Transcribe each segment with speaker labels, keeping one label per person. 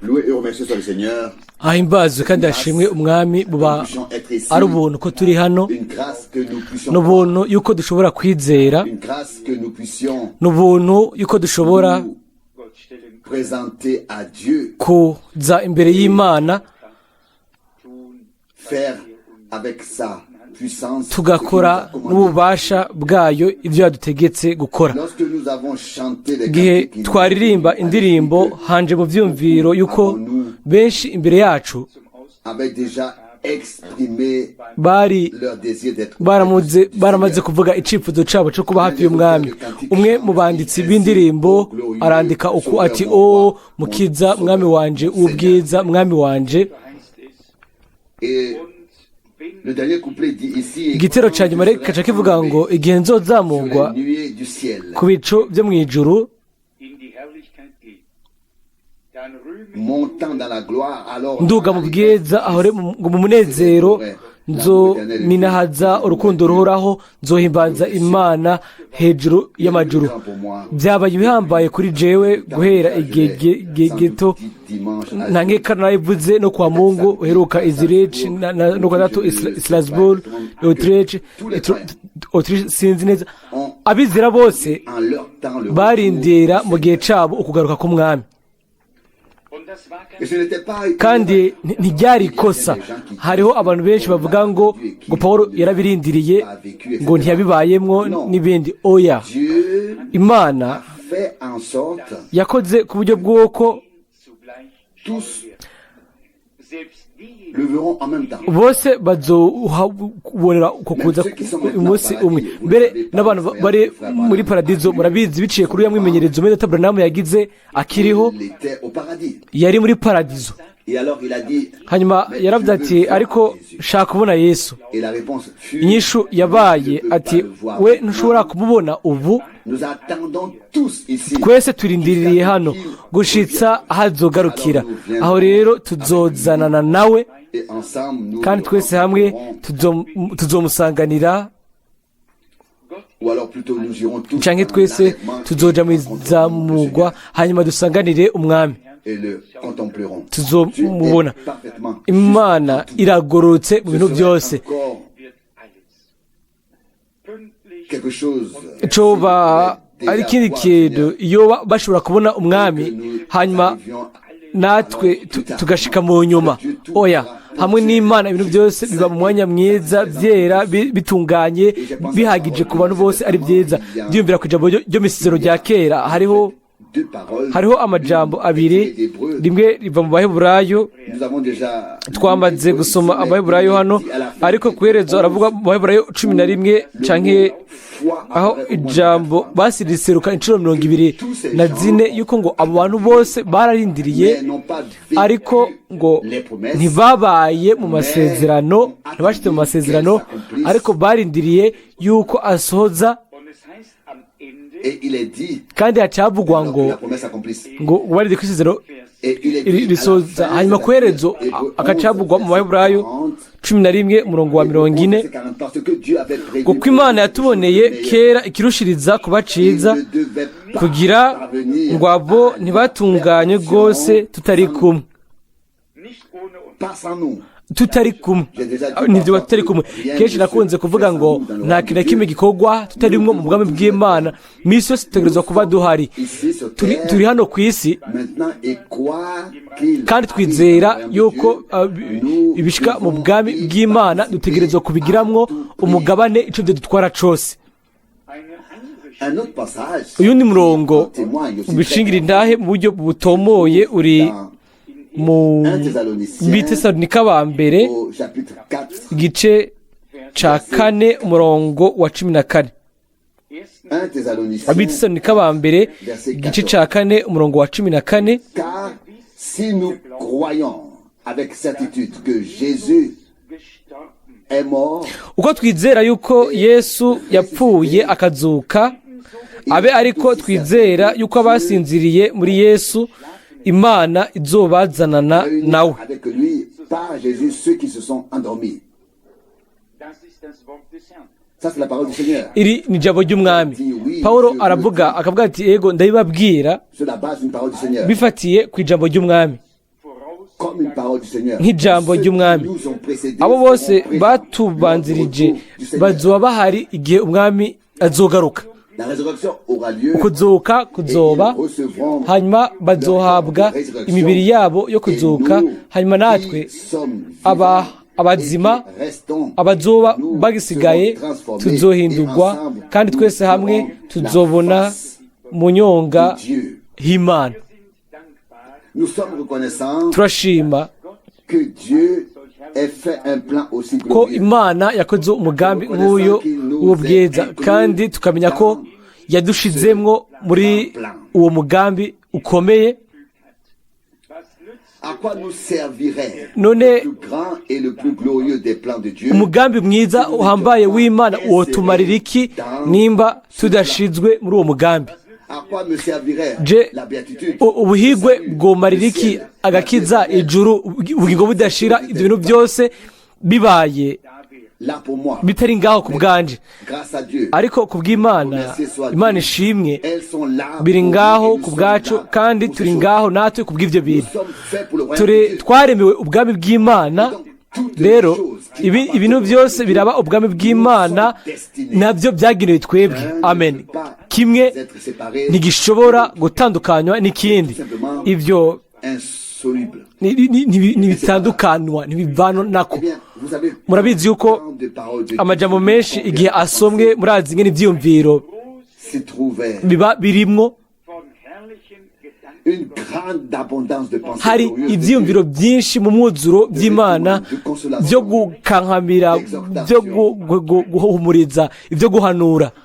Speaker 1: Loué et remercié soit le Seigneur.
Speaker 2: Ahimbazwe kandi hashimwe Umwami. Buba
Speaker 1: Nous puissions être ici.
Speaker 2: ari ubuntu ko turi hano.
Speaker 1: Une grâce que nous puissions
Speaker 2: Ni ubuntu yuko dushobora kwizera.
Speaker 1: Une grâce que nous puissions
Speaker 2: Ni ubuntu yuko dushobora
Speaker 1: nous présenter à Dieu,
Speaker 2: kuza imbere y'Imana,
Speaker 1: faire avec sa puissance ce qu'il
Speaker 2: tugakora
Speaker 1: nous a commandé.
Speaker 2: n'ububasha bwayo ibyo yadutegetse gukora.
Speaker 1: Lorsque nous avons chanté les
Speaker 2: Igihe
Speaker 1: cantiques,
Speaker 2: twaririmba indirimbo, hanje mu byumviro yuko benshi imbere yacu
Speaker 1: avaient déjà exprimé
Speaker 2: bari
Speaker 1: leur désir d'être
Speaker 2: baramuze
Speaker 1: du
Speaker 2: baramaze
Speaker 1: Seigneur.
Speaker 2: kuvuga icifuzo cabo cyo kuba hafi y'Umwami. Umwe mu banditsi b'indirimbo arandika uku ati: "O Mukiza, Mwami wanje w'ubwiza, Mwami wanje."
Speaker 1: Et le dernier couplet dit ici:
Speaker 2: Igitero ca nyuma reka ca kivuga ngo: "Igihe nzozamurwa
Speaker 1: sur les nuées du ciel,
Speaker 2: ku bicu byo mu ijuru,
Speaker 3: in die Herrlichkeit geht. Dann rühme
Speaker 1: montant dans la gloire, alors
Speaker 2: nduga mu bwiza, aho ngo mu munezero nzoninahaza urukundo ruhoraho, nzohimbaza Imana hejuru y'amajuru." Byabaye ibihambaye kuri jewe guhera igihe gito. Nta nkeka narabivuze no kwa Mungu uheruka izirici no kwa datu Strasbourg, Autriche, sinzi neza. Abizera bose
Speaker 1: en leur temps le
Speaker 2: barindira mu gihe cabo ukugaruka k'Umwami.
Speaker 3: Und das war kein
Speaker 1: Et ce n'était pas
Speaker 2: Kandi ntiryari ikosa. Hariho abantu benshi bavuga ngo Paul yarabirindiriye, ngo ntiyabibayemwo n'ibindi. Oya.
Speaker 1: Dieu
Speaker 2: Imana
Speaker 1: fait en sorte
Speaker 2: yakoze ku buryo bw'uko
Speaker 3: zugleich
Speaker 1: tous
Speaker 3: selbst diejenigen,
Speaker 1: le verront en même temps.
Speaker 2: bose bazohabonera uko kuza umunsi umwe, mbere n'abantu bari muri paradizo. Murabizi, biciye kuri uriya mwimenyerezo mwene Branham yagize akiriho.
Speaker 1: Il était au paradis.
Speaker 2: Yari muri paradizo.
Speaker 1: Et alors il a dit,
Speaker 2: Hanyuma yaravuze ati: "Ariko shaka kubona Yesu."
Speaker 1: et la réponse fut,
Speaker 2: Inyishu yabaye ati: "We ntushobora kumubona ubu."
Speaker 1: Nous attendons tous ici.
Speaker 2: Twese turindiriye hano gushitsa ahazogarukira. Aho rero tuzozanana nawe,
Speaker 1: Et ensemble, nous
Speaker 2: kandi twese hamwe
Speaker 1: rencontrerons,
Speaker 2: tuzomusanganira,
Speaker 1: ou alors plutôt nous irons tous
Speaker 2: canke
Speaker 1: dans
Speaker 2: twese
Speaker 1: l'enlèvement
Speaker 2: tuzoja
Speaker 1: et
Speaker 2: mu izamurwa, hanyuma dusanganire Umwami,
Speaker 1: et le contemplerons.
Speaker 2: tuzomubona.
Speaker 1: Dieu est parfaitement
Speaker 2: Imana iragororotse mu bintu
Speaker 1: Ce serait
Speaker 2: byose.
Speaker 1: encore
Speaker 3: wird alles pünktlich
Speaker 1: quelque chose.
Speaker 2: Coba ari ikindi kintu iyo bashobora kubona Umwami, hanyuma natwe tugashika mu nyuma. Oya, hamwe n'Imana ibintu byose biba mu mwanya mwiza, byera, bitunganye, bihagije ku bantu bose, ari byiza. Byiyumvira ku ijambo ryo mu Isezerano rya Kera. Hariho
Speaker 1: Deux paroles.
Speaker 2: hariho amajambo abiri, rimwe riva mu Baheburayo.
Speaker 1: Nous avons déjà
Speaker 2: Twamaze gusoma Abaheburayo hano, ariko ku iherezo aravuga mu Baheburayo 11 canke aho ijambo basiriseruka inshuro 24, yuko ngo abo bantu bose bararindiriye, ariko ngo ntibabaye mu masezerano, ntibashyize mu masezerano, ariko barindiriye yuko asohoza.
Speaker 3: Und es heißt am Ende,
Speaker 1: Et il est dit,
Speaker 2: Kandi hacavugwa ngo
Speaker 1: la promesse accomplisse.
Speaker 2: ngo barindiriye ko isezerano risoza. Hanyuma ku iherezo akacavugwa mu Baheburayo 11 umurongo wa 40, kuko Imana yatuboneye kera ikirushiriza kuba ciza, kugira ngo abo ntibatunganye rwose tutari kumwe.
Speaker 3: Nicht ohne uns.
Speaker 1: Pas sans nous.
Speaker 2: Tutari kumwe nibyo, tutari kumwe. Kenshi nakunze kuvuga ngo nta kintu na kimwe gikorwa tutarimwo mu bwami bw'Imana. Minsi yose dutegerezwa kuba duhari.
Speaker 1: Ici sur
Speaker 2: Turi
Speaker 1: terre,
Speaker 2: hano ku isi
Speaker 1: maintenant, et quoi qu'il
Speaker 2: kandi twizera yuko ibishika mu bwami bw'Imana dutegerezwa kubigiramwo umugabane, ico byo dutwara cose.
Speaker 3: Eine andere
Speaker 1: Un autre passage
Speaker 2: Uyundi murongo
Speaker 1: témoigne aussi
Speaker 2: ubishingira intahe mu buryo butomoye uri
Speaker 1: dans
Speaker 2: mu
Speaker 1: 1 Thessaloniciens
Speaker 2: Bitesalonika ba mbere,
Speaker 1: au chapitre 4,
Speaker 2: igice ca 4, umurongo wa 14.
Speaker 3: Ersten
Speaker 1: 1 Thessaloniciens,
Speaker 2: Abitesalonika ba mbere, igice ca 4, umurongo wa 14.
Speaker 1: Car si nous croyons avec certitude que Jésus
Speaker 3: gestorben
Speaker 1: est mort,
Speaker 2: Uko twizera yuko Yesu yapfuye akazuka, abe ariko twizera yuko abasinziriye muri Yesu Imana izobazanana
Speaker 1: réunir
Speaker 2: nawe.
Speaker 1: avec lui par Jésus ceux qui se sont endormis.
Speaker 3: Das ist das Wort des Herrn.
Speaker 1: Ça, c'est la parole du Seigneur.
Speaker 2: Iri ni ijambo ry'Umwami. Pawulo aravuga, akavuga ati: "Yego, ndabibabwira
Speaker 1: Sur la base d'une parole du Seigneur.
Speaker 2: bifatiye ku ijambo ry'Umwami."
Speaker 1: comme une parole du Seigneur.
Speaker 2: Nk'ijambo
Speaker 1: Ceux qui
Speaker 2: ry'umwami.
Speaker 1: nous ont précédés
Speaker 2: Abo bose
Speaker 1: seront présents
Speaker 2: batubanzirije
Speaker 1: lors du retour du Seigneur.
Speaker 2: bazoba bahari igihe umwami azogaruka.
Speaker 1: La résurrection aura lieu
Speaker 2: Ukuzuka kuzoba,
Speaker 1: et ils recevront
Speaker 2: hanyuma bazohabwa imibiri yabo yo kuzuka, hanyuma natwe aba abazima abazoba bagisigaye tuzohindurwa, kandi twese hamwe tuzobona mu nyonga h'Imana.
Speaker 1: Nous sommes reconnaissants
Speaker 2: Turashima
Speaker 1: que Dieu ait fait un plan aussi
Speaker 2: ko
Speaker 1: glorieux.
Speaker 2: Imana yakoze umugambi nk'uyu w'ubwiza, kandi tukamenya ko yadushizemwo muri uwo mugambi ukomeye.
Speaker 1: À quoi nous servirait
Speaker 2: None
Speaker 1: le plus grand et le plus glorieux des plans de Dieu
Speaker 2: umugambi mwiza uhambaye w'Imana wotumarira iki nimba tudashizwe muri uwo mugambi?
Speaker 1: À quoi me servirait
Speaker 2: Je
Speaker 1: la béatitude,
Speaker 2: ubuhigwe bwomarira iki agakiza, ijuru, ubugingo budashira, ibyo bintu byose bibaye
Speaker 1: là pour moi?
Speaker 2: Bitari ngaho ku bwanje.
Speaker 1: Grâce à Dieu.
Speaker 2: Ariko ku bw'Imana, Imana ishimwe,
Speaker 1: Elles sont là
Speaker 2: biri
Speaker 1: pour
Speaker 2: ngaho
Speaker 1: nous et nous
Speaker 2: ku
Speaker 1: sommes
Speaker 2: bwacu,
Speaker 1: là
Speaker 2: kandi
Speaker 1: pour
Speaker 2: turi
Speaker 1: ces choses.
Speaker 2: ngaho natwe ku bw'ibyo
Speaker 1: Nous
Speaker 2: bintu.
Speaker 1: sommes faits pour le royaume
Speaker 2: Turi
Speaker 1: de Dieu.
Speaker 2: twaremewe ubwami bw'Imana. Rero ibi ibintu byose biraba ubwami bw'Imana nabyo byagenewe twebwe. Amen. Kimwe
Speaker 1: Être séparés,
Speaker 2: ntigishobora gutandukanywa n'ikindi. Ibyo
Speaker 1: insoluble.
Speaker 2: ntibitandukanywa, ntibivanwa nako.
Speaker 1: Eh bien, vous savez,
Speaker 2: Murabizi yuko
Speaker 1: tant de paroles de Dieu
Speaker 2: amajambo menshi igihe asomwe, murazi ingene ivyiyumviro
Speaker 1: s'y trouvait
Speaker 2: biba birimwo.
Speaker 3: Von herrlichen Gedanken
Speaker 1: une grande abondance de pensées
Speaker 2: Hari
Speaker 1: glorieuses de
Speaker 2: ivyiyumviro byinshi mu mwuzuro by'Imana byo gukankamira, byo guhumuriza, ibyo guhanura.
Speaker 1: Dieu.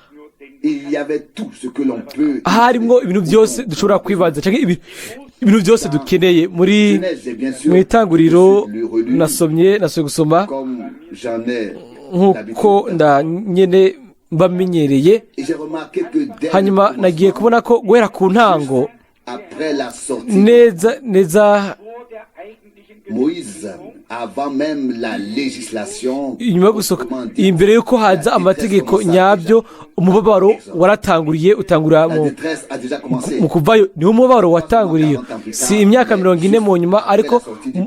Speaker 1: Il y avait tout ce que l'on peut.
Speaker 2: Harimwo ibintu byose dushobora kwibaza cyangwa ibintu byose dukeneye. Muri
Speaker 1: Genèse, j'ai bien sûr
Speaker 2: mu itanguriro
Speaker 1: lu, relu,
Speaker 2: nasomye gusoma
Speaker 1: comme j'en ai
Speaker 2: nk'uko
Speaker 1: l'habitude.
Speaker 2: nda nyene mbamenyereye.
Speaker 1: Et j'ai remarqué que dès le
Speaker 2: Hanyuma nagiye
Speaker 1: commencement,
Speaker 2: kubona ko guhera ku ntango,
Speaker 1: après la sortie,
Speaker 2: neza neza
Speaker 3: vor der eigentlichen
Speaker 1: Moïse, avant même la législation,
Speaker 2: inyuma yo gusohoka,
Speaker 1: comment dire,
Speaker 2: imbere y'uko haza amategeko nyabyo, umubabaro waratanguriye, utangurira
Speaker 1: la
Speaker 2: mu
Speaker 1: détresse a déjà commencé.
Speaker 2: mu kuvayo niwo umubabaro watanguriye. Si imyaka 40 mu nyuma, ariko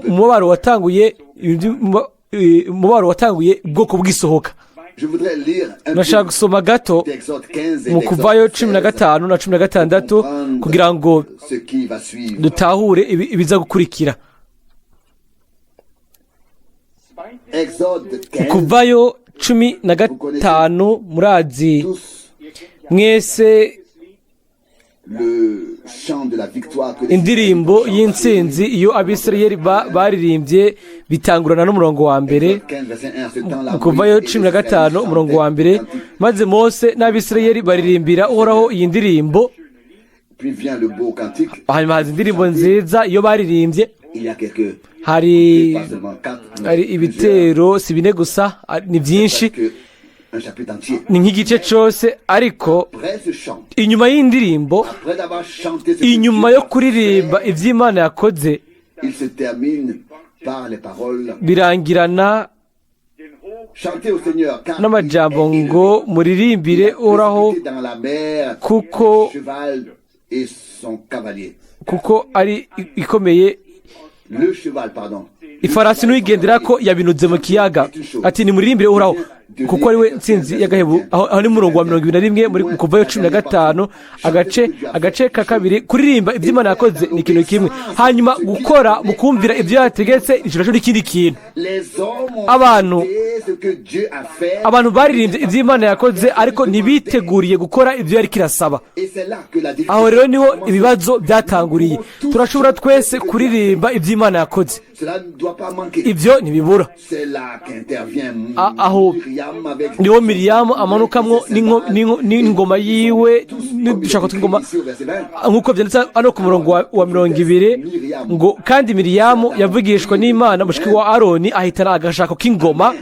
Speaker 2: umubabaro watanguye, umubabaro watanguye ubwoko bw'isohoka.
Speaker 1: Je voudrais lire un
Speaker 2: Nashaka
Speaker 1: peu
Speaker 2: gusoma gato
Speaker 1: d'Exode 15 et
Speaker 2: mu
Speaker 1: d'Exode
Speaker 2: Kuvayo cumi na
Speaker 1: 16
Speaker 2: gatanu na 16 kugira ngo
Speaker 1: ce qui va suivre.
Speaker 2: dutahure ibiza gukurikira.
Speaker 3: Zweite
Speaker 1: Exode 15,
Speaker 2: Kuvayo 15, murazi
Speaker 1: tous
Speaker 2: mwese
Speaker 1: le chant de la victoire que les
Speaker 2: indirimbo y'intsinzi iyo Abisirayeli baririmbye, bitangurana n'umurongo wa mbere.
Speaker 1: Exode 15, verset 1, à ce temps-là,
Speaker 2: Mu Kuvayo
Speaker 1: Moïse et
Speaker 2: cumi na
Speaker 1: les
Speaker 2: gatanu
Speaker 1: Israélites
Speaker 2: umurongo wa mbere,
Speaker 1: chantaient un cantique.
Speaker 2: maze Mose n'Abisirayeli baririmbira Uhoraho iyi ndirimbo.
Speaker 1: Puis vient le beau cantique.
Speaker 2: Hanyuma haza indirimbo nziza iyo baririmbye.
Speaker 1: Il y a quelques,
Speaker 2: Hari
Speaker 1: pas seulement quatre, mais
Speaker 2: hari
Speaker 1: plusieurs,
Speaker 2: ibitero, si bine gusa, ni byinshi,
Speaker 1: presque un chapitre entier.
Speaker 2: ni nk'igice cyose. Ariko
Speaker 1: Après ce chant,
Speaker 2: inyuma y'indirimbo,
Speaker 1: après d'avoir chanté ce que
Speaker 2: inyuma
Speaker 1: Dieu
Speaker 2: yo
Speaker 1: a
Speaker 2: kuririmba
Speaker 1: fait,
Speaker 2: iby'Imana yakoze,
Speaker 1: il se termine par les paroles.
Speaker 2: Birangirana
Speaker 3: den Hoch
Speaker 1: Chantez au Seigneur, car
Speaker 2: n'amajambo
Speaker 1: il est
Speaker 2: ngo
Speaker 1: élevé.
Speaker 2: muririmbire
Speaker 1: Il a
Speaker 2: Uhoraho
Speaker 1: précipité dans la mer
Speaker 2: kuko
Speaker 1: le cheval et son cavalier.
Speaker 2: Kuko ari ikomeye.
Speaker 1: Le cheval, pardon.
Speaker 2: Ifarasi n'uyigendera ko yabinuze mu kiyaga. Ati nimuririmbire Uhoraho kuko ari we ntsinzi y'agahebu. Aho ni murongo wa 21 muri mu Kuvayo 15, agace ka kabiri. Kuririmba ibyo Imana yakoze ni ikintu kimwe, hanyuma gukora mu kumvira ibyo yategetse icyo nacyo ni ikindi kintu.
Speaker 1: Les hommes ont
Speaker 2: Abantu
Speaker 1: chanté ce que Dieu a fait.
Speaker 2: Abantu baririmbye ibyo Imana yakoze, ariko ntibiteguriye gukora ibyo yari kirasaba.
Speaker 1: Et c'est là que la difficulté
Speaker 2: Aho rero niho
Speaker 1: commence.
Speaker 2: ibibazo byatanguriye. Turashobora twese kuririmba ibyo Imana yakoze.
Speaker 1: Cela ne doit pas manquer.
Speaker 2: Ibyo ntibibura.
Speaker 1: C'est là qu'intervient
Speaker 2: Aho
Speaker 1: Myriam avec
Speaker 2: niho Miriyamu amanukamwo n'ingoma yiwe n'udushako tw'ingoma, nk'uko byanditse hano ku murongo wa 20 ngo kandi Miriyamu yavugishwa n'Imana, mushiki wa Aroni, ahitana agashako k'ingoma.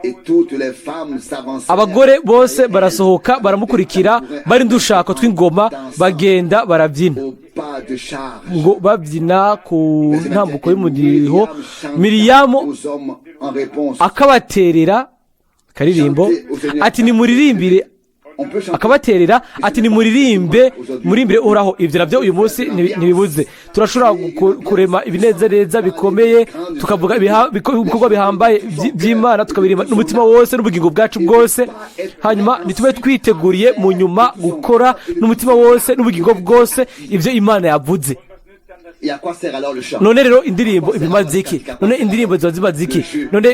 Speaker 1: Et toutes les femmes s'avançèrent.
Speaker 2: Abagore bose barasohoka baramukurikira, bari n'udushako tw'ingoma, bagenda barabyina,
Speaker 1: Au pas de charge.
Speaker 2: ngo babyina ku ntambuko y'umudiho. Miriyamu
Speaker 1: Aux hommes en réponse.
Speaker 2: akabaterera akaririmbo, ati nimuririmbire
Speaker 1: On peut chanter.
Speaker 2: Akabaterera ati: "Nimuririmbe, murimbire Uhoraho." Ibyo nabyo uyu munsi ntibibuze. Turashobora kurema ibinezereza bikomeye, tukavuga ibikorwa bihambaye by'Imana, tukabirima n'umutima wose n'ubugingo bwacu bwose, hanyuma ntitube twiteguriye mu nyuma gukora n'umutima wose n'ubugingo bwose ibyo Imana yavuze.
Speaker 1: Et à quoi sert alors le chant?
Speaker 2: None rero indirimbo ibimaze iki? None indirimbo ziba zimaze iki? None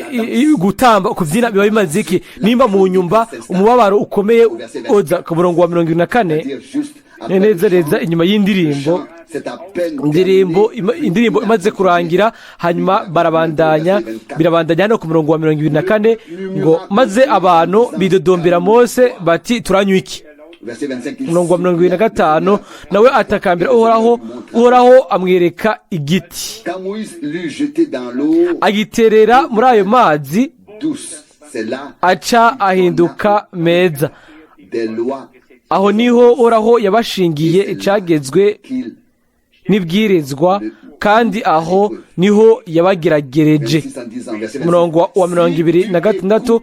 Speaker 2: gutamba, kubyina biba bimaze iki nimba mu nyumba umubabaro ukomeye uza? Ku murongo wa 24,
Speaker 1: C'est-à-dire juste après
Speaker 2: neza
Speaker 1: le
Speaker 2: neza
Speaker 1: chant,
Speaker 2: inyuma y'indirimbo,
Speaker 1: le chant, c'est à peine
Speaker 2: indirimbo
Speaker 1: terminé.
Speaker 2: Indirimbo imaze kurangira, hanyuma barabandanya, birabandanya hano ku murongo wa 24 ngo: "Maze abantu bidodombera Mose bati: 'Turanywa iki?'"
Speaker 1: Verset 25, il
Speaker 2: Umurongo wa 25, nawe atakambira Uhoraho, Uhoraho amwereka igiti,
Speaker 1: Quand Moïse l'eut jeté dans l'eau
Speaker 2: agiterera muri ayo mazi,
Speaker 1: douce, c'est là
Speaker 2: aca ahinduka meza.
Speaker 1: des lois
Speaker 2: Aho niho Uhoraho yabashingiye icagezwe
Speaker 1: qu'il
Speaker 2: n'ibwirizwa, kandi aho niho yabageragereje.
Speaker 1: 26 en disant, verset 26,
Speaker 2: Umurongo wa 26,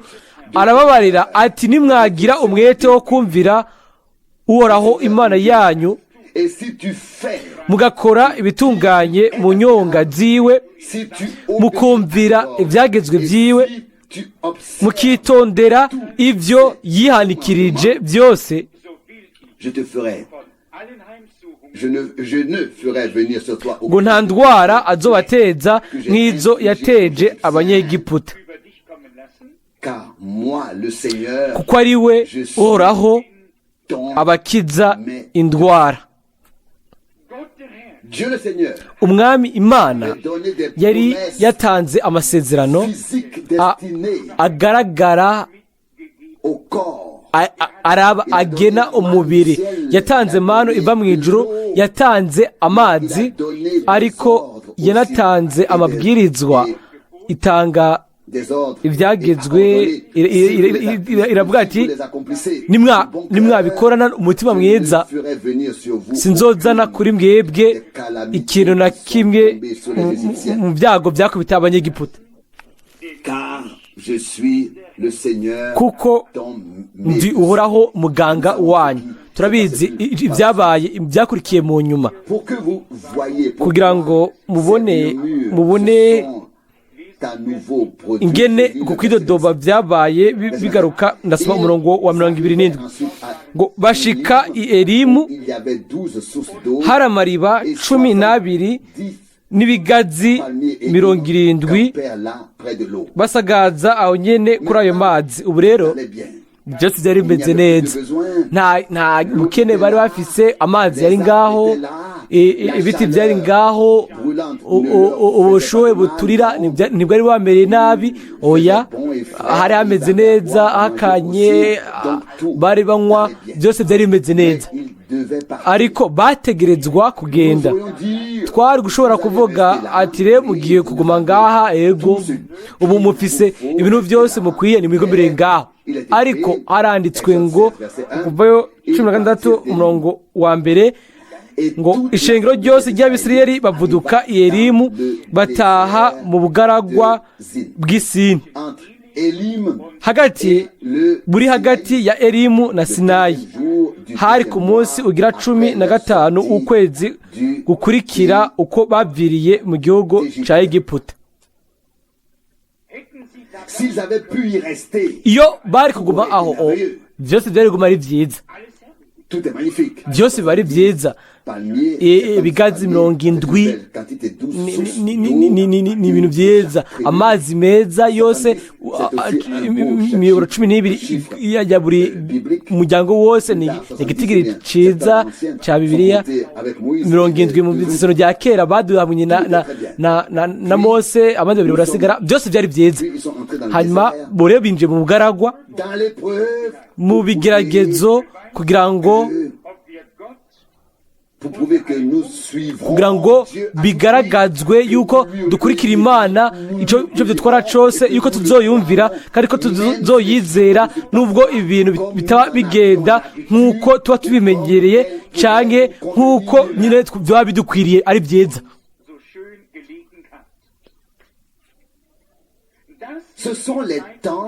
Speaker 2: arababarira ati: "Nimwagira umwete wo kumvira Uhoraho Imana yanyu,
Speaker 1: Et si tu fais,
Speaker 2: mugakora ibitunganye mu nyonga ziwe,
Speaker 1: si tu
Speaker 2: mukumvira ibyagezwe byiwe,
Speaker 1: si tu observes,
Speaker 2: mukitondera ibyo yihanikirije byose,
Speaker 1: je te ferai, je ne ferai venir sur toi
Speaker 2: ngo nta ndwara azobateza nk'izo yateje Abanyegiputa,
Speaker 3: über dich kommen lassen,
Speaker 1: car moi, le Seigneur,
Speaker 2: kuko ari we Uhoraho
Speaker 1: ton
Speaker 2: abakiza indwara."
Speaker 3: Gott der Herr
Speaker 1: Dieu le Seigneur
Speaker 2: Umwami Imana
Speaker 1: a donné des
Speaker 2: yari
Speaker 1: promesses
Speaker 2: yatanze amasezerano
Speaker 1: physiques destinées
Speaker 2: agaragara,
Speaker 1: au corps.
Speaker 2: Araba agena umubiri. Yatanze manu iva mu ijuru, yatanze amazi, ariko yanatanze amabwirizwa, itanga
Speaker 1: Des ordres.
Speaker 2: ibyagezwe, iravuga ati: "Nimwabikorana umutima mwiza, sinzozana kuri mwebwe ikintu na kimwe mu byago byakubita Abanyegiputa,
Speaker 1: Car je suis le Seigneur,
Speaker 2: kuko
Speaker 1: ton
Speaker 2: ndi Uhoraho muganga wanyu." Turabizi ibyabaye, ibyakurikiye mu nyuma.
Speaker 1: Pour que vous voyez
Speaker 2: Kugira ngo mubone ingene ku kwidodoba byabaye bigaruka, ndasoma umurongo wa 27 ngo: "Bashika i Elimu, hari amariba 12 n'ibigazi 70, basagaza aho nyene kuri ayo mazi." Ubu rero byose byari bimeze neza, nta bukene bari bafise. Amazi yari ngaho, ibiti byari ngaho, ubushuhe buturira ntibwari bubamereye nabi. Oya, hari hameze neza, hakanye, bari banywa, byose byari bimeze neza, ariko bategerezwa kugenda. Twari gushobora kuvuga ati: "Rero mugiye kuguma ngaha, ego, ubu mufise ibintu byose mukwiye, nimwigumire ngaho." Ariko haranditswe ngo, Kuvayo 16 umurongo wa 1, ngo: "Ishengero ryose ry'Abisirayeli bavuduka i Elimu, bataha mu bugaragwa bw'Isini, hagati buri hagati ya Elimu na Sinayi. Hari ku munsi ugira 15 w'ukwezi gukurikira uko baviriye mu gihugu cya Egiputa."
Speaker 3: Hätten sie da
Speaker 1: S'ils avaient pu y rester,
Speaker 2: Iyo bari kuguma aho, byose byari kuguma ari byiza.
Speaker 3: Alles herrlich.
Speaker 1: Tout est magnifique.
Speaker 2: Byose biba ari byiza.
Speaker 1: Palmier,
Speaker 2: Ibigazi 70 ni ibintu byiza, amazi meza yose, imiyoboro 12 ya buri muryango wose, ni igitigiri ciza cya Bibiliya. 70 mu isezerano rya kera baduhamye na Mose, abandi babiri barasigara. Byose byari byiza. Hanyuma bo rero binjiye mu bugaragwa,
Speaker 1: Dans l'épreuve,
Speaker 2: mu bigeragezo, kugira ngo
Speaker 3: Ob wir Gott
Speaker 1: pour prouver que nous suivrons
Speaker 2: kugira ngo
Speaker 1: Dieu à
Speaker 2: bigaragazwe yuko dukurikira Imana icyo dutwara cyose, yuko tuzoyumvira kandi ko tuzoyizera, nubwo ibintu bitaba bigenda nk'uko tuba tubimenyereye canke nk'uko nyine byaba bidukwiriye ari byiza.
Speaker 3: So schön gelegen hat.
Speaker 1: Ce sont les temps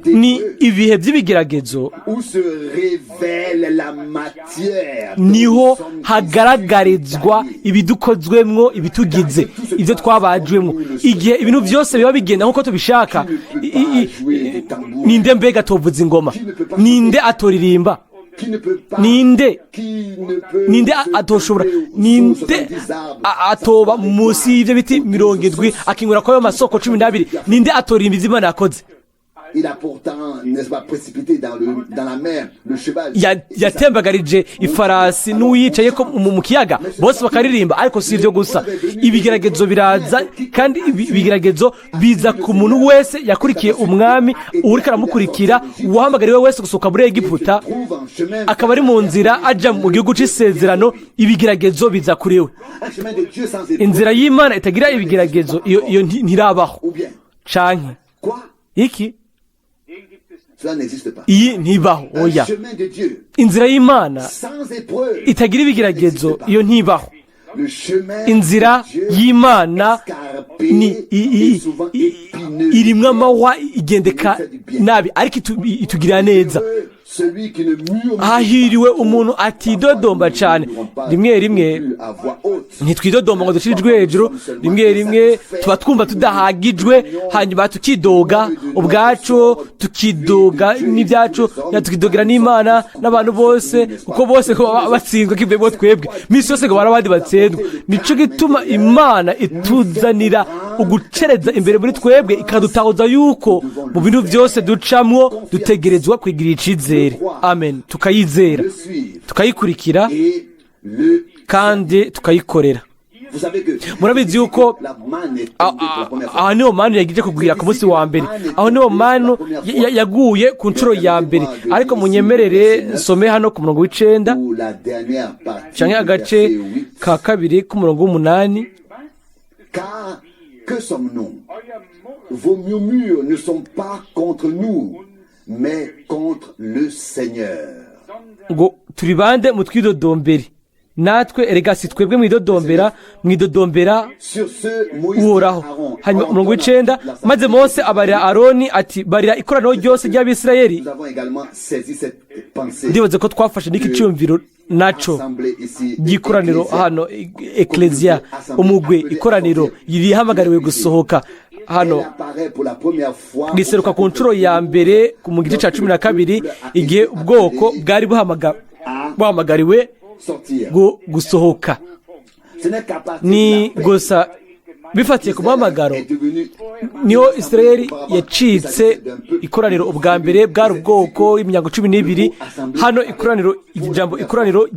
Speaker 2: Ni
Speaker 1: d'épreuve
Speaker 2: ibihe by'ibigeragezo,
Speaker 1: où se révèle la matière dont
Speaker 2: niho
Speaker 1: nous sommes
Speaker 2: hagaragarizwa
Speaker 1: issus.
Speaker 2: Ibidukozwemwo, ibitugize, ibyo twabajwemwo. Igihe ibintu byose biba bigenda nk'uko tubishaka, ninde mbega atovuza ingoma? Ninde atoririmba?
Speaker 1: Qui ne peut pas,
Speaker 2: Ninde
Speaker 1: qui ne peut
Speaker 2: ninde
Speaker 1: se
Speaker 2: atoshobora
Speaker 1: camper sous
Speaker 2: ninde
Speaker 1: 70 arbres,
Speaker 2: atoba munsi y'ibyo biti 70 akinywera kwayo masoko 12? Ninde atoririmba ibyo Imana yakoze?
Speaker 1: Il a pourtant, n'est-ce pas, précipité dans la mer le cheval.
Speaker 2: Yatembagarije ifarasi n'uwicaye ko mu kiyaga, bose bakaririmba. Ariko si ibyo gusa, ibigeragezo biraza, kandi ibigeragezo biza ku muntu wese yakurikiye umwami, uriko aramukurikira, uwahamagariwe wese gusohoka muri Egiputa,
Speaker 1: Trouve un chemin,
Speaker 2: akaba ari mu nzira aja mu gihugu c'isezerano. Ibigeragezo biza kuri we.
Speaker 1: Un chemin de Dieu sans épreuve.
Speaker 2: Inzira y'Imana itagira ibigeragezo, iyo ntirabaho.
Speaker 1: Ou bien,
Speaker 2: Canke
Speaker 1: quoi?
Speaker 2: iki?
Speaker 3: Den gibt es nicht.
Speaker 1: Cela n'existe pas.
Speaker 2: Iyi ntibaho,
Speaker 1: Un
Speaker 2: oya.
Speaker 1: chemin de Dieu
Speaker 2: Inzira y'Imana
Speaker 1: sans épreuve.
Speaker 2: itagira ibigeragezo, iyo ntibaho.
Speaker 1: Le chemin
Speaker 2: Inzira
Speaker 1: de Dieu
Speaker 2: y'Imana
Speaker 1: escarpé
Speaker 2: ni
Speaker 1: et souvent épineux.
Speaker 2: irimwo amahwa, igendeka nabi, ariko itugirira neza.
Speaker 1: Heureux celui qui ne murmure
Speaker 2: Hahiriwe
Speaker 1: pas.
Speaker 2: umuntu atidodomba cane. Rimwe rimwe
Speaker 1: À voix haute.
Speaker 2: ntitwidodomba ngo ducire ijwi hejuru. Rimwe rimwe tuba twumva tudahagijwe, hanyuma tukidoga ubwacu, tukidoga n'ibyacu, tukidogera n'Imana n'abantu bose, kuko bose ko baba batsinzwe kivuyemo twebwe minsi yose ngo bari abandi batsindwa. Nico gituma Imana ituzanira ugucereza imbere muri twebwe, ikadutahuza yuko mu bintu byose ducamwo dutegerezwa kwigirira icizere, amen, tukayizera,
Speaker 1: Le suivre
Speaker 2: tukayikurikira
Speaker 1: et le
Speaker 2: kandi tukayikorera.
Speaker 1: Vous savez que
Speaker 2: Murabizi yuko
Speaker 1: la manne est tombée pour la première fois.
Speaker 2: Aha niho manu yagiye kugwira ku munsi wa mbere, aho niho manu yaguye ku nshuro ya mbere. Ariko munyemerere nsome hano ku murongo w'9
Speaker 1: Ou la dernière partie
Speaker 2: canke
Speaker 1: du
Speaker 2: agace
Speaker 1: verset 8.
Speaker 2: ka kabiri k'umurongo w'8.
Speaker 1: Car que sommes-nous?
Speaker 3: Euer Murren
Speaker 1: Vos murmures ne sont pas contre nous, mais contre le Seigneur.
Speaker 2: Ngo turi bande mutwidodombere natwe? Erega si twebwe mwidodombera, mwidodombera
Speaker 1: Sur ce, Moïse dit à
Speaker 2: Uhoraho.
Speaker 1: Aaron,
Speaker 2: Hanyuma umurongo w'9: maze Mose abarira Aroni ati: "Barira ikoraniro ryose ry'Abisirayeli."
Speaker 1: Nous avons également saisi cette pensée.
Speaker 2: Ndibaze ko twafashe n'iki cyumviro naco
Speaker 1: Assemblée ici,
Speaker 2: ry'ikoraniro
Speaker 1: Ecclésia.
Speaker 2: hano, ekleziya, umugwi, ikoraniro rihamagariwe gusohoka hano.
Speaker 1: Elle apparaît pour la première fois
Speaker 2: Riseruka ku nshuro ya mbere mu gice cya 12, igihe ubwoko bwari buhamagariwe
Speaker 1: sortir.
Speaker 2: Gusohoka.
Speaker 1: Ce n'est qu'à partir
Speaker 2: Ni
Speaker 1: de la paix
Speaker 2: gusa bifatiye ku muhamagaro
Speaker 1: est devenu
Speaker 2: niho Isirayeli yacitse ikoraniro. Ubwa mbere bwari ubwoko, imiryango 12. Hano ikoraniro, ijambo ikoraniro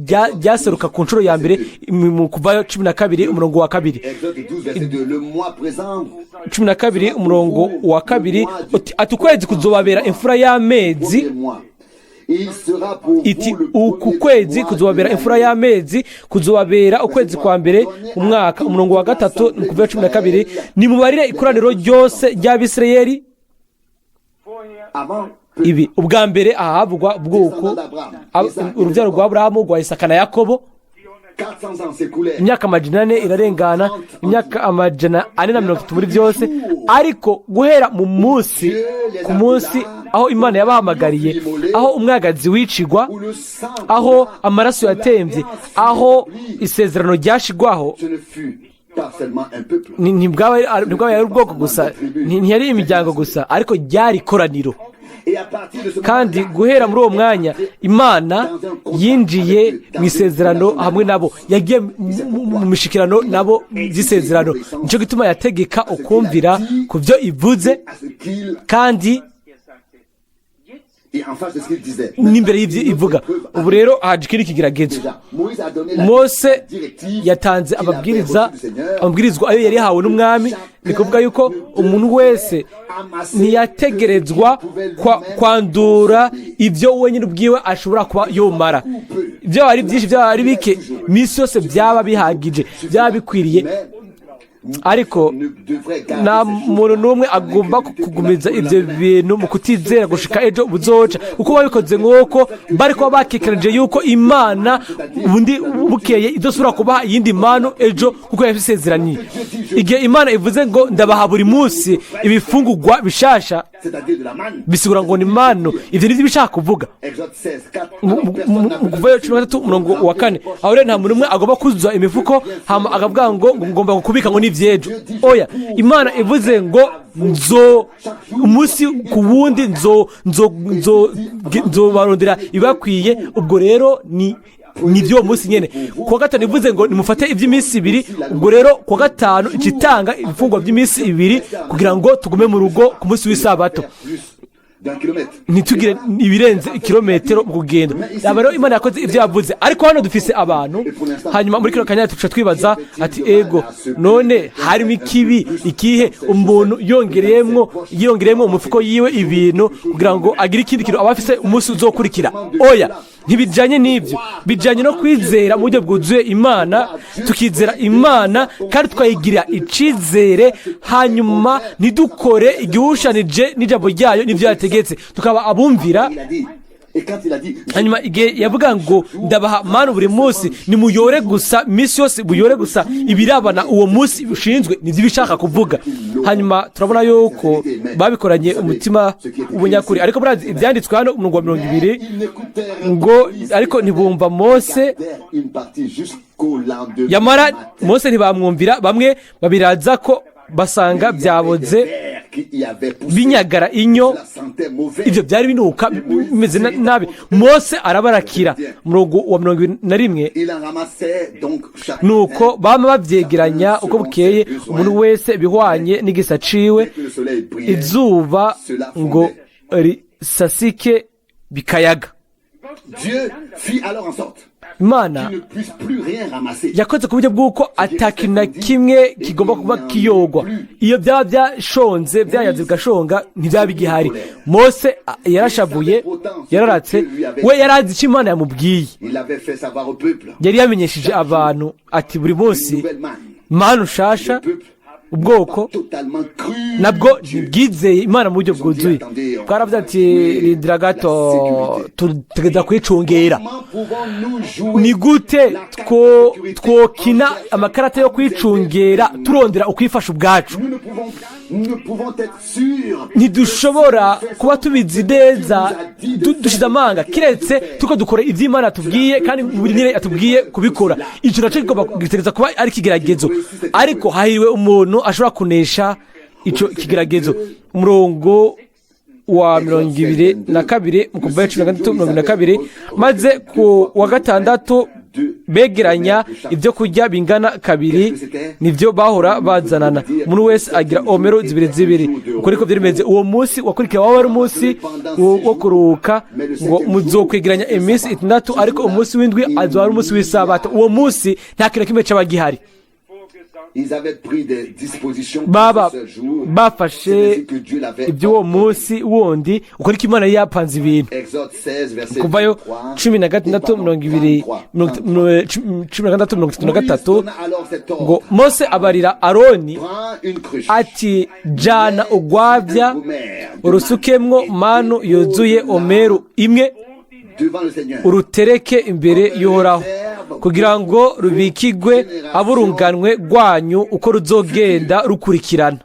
Speaker 2: ryaseruka ku nshuro ya mbere mu Kuvayo 12 umurongo wa 2.
Speaker 1: Exode 12, verset 2. Le mois présent,
Speaker 2: 12 umurongo wa 2 uti: ati ukwezi kuzobabera imfura y'amezi.
Speaker 1: Premier mois. Il sera pour
Speaker 2: Iti
Speaker 1: vous le
Speaker 2: uku
Speaker 1: premier
Speaker 2: kwezi
Speaker 1: mois
Speaker 2: kuzobabera
Speaker 1: de
Speaker 2: imfura
Speaker 1: l'année.
Speaker 2: y'amezi, kuzobabera ukwezi kwa mbere umwaka. Umurongo wa 3 ni Kuvayo 12: nimubarire ikoraniro ryose ry'Abisirayeli
Speaker 3: vorher
Speaker 1: Avant,
Speaker 2: ibi. Ubwa mbere ahavugwa ubwoko, urubyaro rwa Aburahamu, rwa Isaka na Yakobo.
Speaker 1: 400 ans s'écoulèrent.
Speaker 2: Imyaka 400 irarengana, imyaka 430 muri byose. Ariko guhera mu munsi ku munsi aho Imana yabahamagariye, aho umwagazi wicigwa,
Speaker 1: Où le sang
Speaker 2: aho amaraso yatembye, aho isezerano ryashigwaho,
Speaker 1: ce ne fut pas seulement un peuple.
Speaker 2: Ntibwaba ari ubwoko gusa, ntiyari imiryango gusa, ariko ryari ikoraniro.
Speaker 1: Et à partir de ce
Speaker 2: Kandi
Speaker 1: moment-là,
Speaker 2: guhera muri uwo mwanya Imana yinjiye mu isezerano hamwe nabo, yagiye mu mishikirano nabo by'isezerano. Nicyo gituma yategeka ukumvira ku byo ivuze
Speaker 1: à ce qu'il
Speaker 2: kandi
Speaker 3: er sagte, jetzt
Speaker 1: et en face de ce qu'il disait.
Speaker 2: n'imbere y'ibyo ivuga. Ubu rero haje ikindi kigeragezo.
Speaker 1: Déjà, Moïse a donné la
Speaker 2: Mose
Speaker 1: directive
Speaker 2: yatanze
Speaker 1: qu'il avait
Speaker 2: amabwiriza,
Speaker 1: reçue du Seigneur.
Speaker 2: amabwirizwa ayo yari yahawe n'umwami. Ni kuvuga yuko umuntu wese ntiyategerezwa kwandura ibyo wenyine ubwiwe ashobora kuba yomara. Byaba ari byinshi, byaba ari bike, iminsi yose byaba bihagije, byaba bikwiriye.
Speaker 1: Mais
Speaker 2: Ariko nta muntu n'umwe agomba kugumiza ibyo bintu mu kutizera gushika ejo buzoca, kuko babikoze nk'uko bari kuba bakekeranije yuko Imana ubundi bukeye idasubira kubaha iyindi manu ejo, kuko yabisezeraniye. Igihe Imana ivuze ngo ndabaha buri munsi ibifungurwa bishasha, bisigura ngo ni manu. Ibyo nibyo bishaka kuvuga mu Kuvayo 13 umurongo wa 4. Aho rero nta muntu umwe agomba kuzuza imifuko hama akavuga ngo ngomba kubika ngo n'ivy'ejo. Oya, Imana ivuze ngo nzo umunsi ku wundi nzo nzo nzo nzobarondera ibakwiye, ubwo rero ni iby'uwo munsi nyine. Kuwa gatanu ivuze ngo nimufate iby'iminsi 2, ubwo rero kuwa gatanu ikitanga ibifungwa by'iminsi 2 kugira ngo tugume mu rugo ku munsi w'isabato, ntitugire ibirenze ikirometero mu kugenda. Yaba rero Imana yakoze ibyo yavuze. Ariko hano dufise abantu, hanyuma muri kino kanya tuca twibaza ati ego, none harimo ikibi ikihe umuntu yongereyemwo umufuko yiwe ibintu kugira ngo agire ikindi kintu aba afise umunsi uzokurikira? Oya, ntibijyanye n'ibyo. Bijyanye no kwizera mu buryo bwuzuye Imana, tukizera Imana kandi tukayigirira icyizere, hanyuma ntidukore igihushanije n'ijambo ryayo n'ibyo yategetse, tukaba abumvira. Hanyuma igihe yavuga ngo ndabaha manu buri munsi, nimuyore gusa iminsi yose, muyore gusa ibirabana uwo munsi ushinzwe, nibyo ibishaka kuvuga. Hanyuma turabona yuko babikoranye umutima w'ubunyakuri. Ariko murazi ibyanditswe hano umurongo wa 20 ngo ariko ntibumva Mose, yamara Mose ntibamwumvira, bamwe babiraza ko basanga byaboze binyagara inyo, ibyo byari binuka bimeze nabi. Mose arabarakira. Umurongo wa 21, nuko bama babyegeranya uko bukeye, umuntu wese bihwanye n'igisa ciwe, izuba ngo risasike bikayaga. Imana yakoze ku buryo bw'uko atakintu na kimwe kigomba kuba kiyogwa. Iyo byaba byashonze, byayanze bigashonga, ntibyaba bigihari. Mose yarashavuye, yararatse. We yarazi icyo Imana yamubwiye, yari yamenyesheje abantu ati buri munsi manu nshasha. Ubwoko nabwo ntibwizeye Imana mu buryo bwuzuye, bwaravuze ati rindira gato, tutegereza kwicungera. Ni gute twokina amakarata yo kwicungera turondera ukwifasha ubwacu? Ntidushobora kuba tubizi neza dushize amanga, kiretse tuko dukora ibyo Imana atubwiye kandi buri nyine atubwiye kubikora. Icyo nacyo kigomba gutegereza kuba ari ikigeragezo, ariko hahiriwe umuntu ashobora kunesha icyo kigeragezo. Umurongo wa 22 mu Kuva 16 22: maze ku wa gatandatu begeranya ibyo kurya bingana kabiri nibyo bahora bazanana, umuntu wese agira omero zibiri zibiri. Uko niko byari bimeze. Uwo munsi wakurikiye waba wari umunsi wo kuruhuka, ngo muzokwegeranya iminsi 6, ariko umunsi w'indwi azoba ari umunsi w'isabato. Uwo munsi nta kintu na kimwe cyaba gihari. Baba bafashe iby'uwo munsi wundi. Uko niko Imana yari yapanze ibintu. Kuvayo 16 20, 16 33 ngo Mose abarira Aroni ati jana ugwabya urusukemwo manu yuzuye omeru 1, urutereke imbere y'Uhoraho kugira ngo rubikigwe aburunganwe rwanyu uko ruzogenda rukurikirana.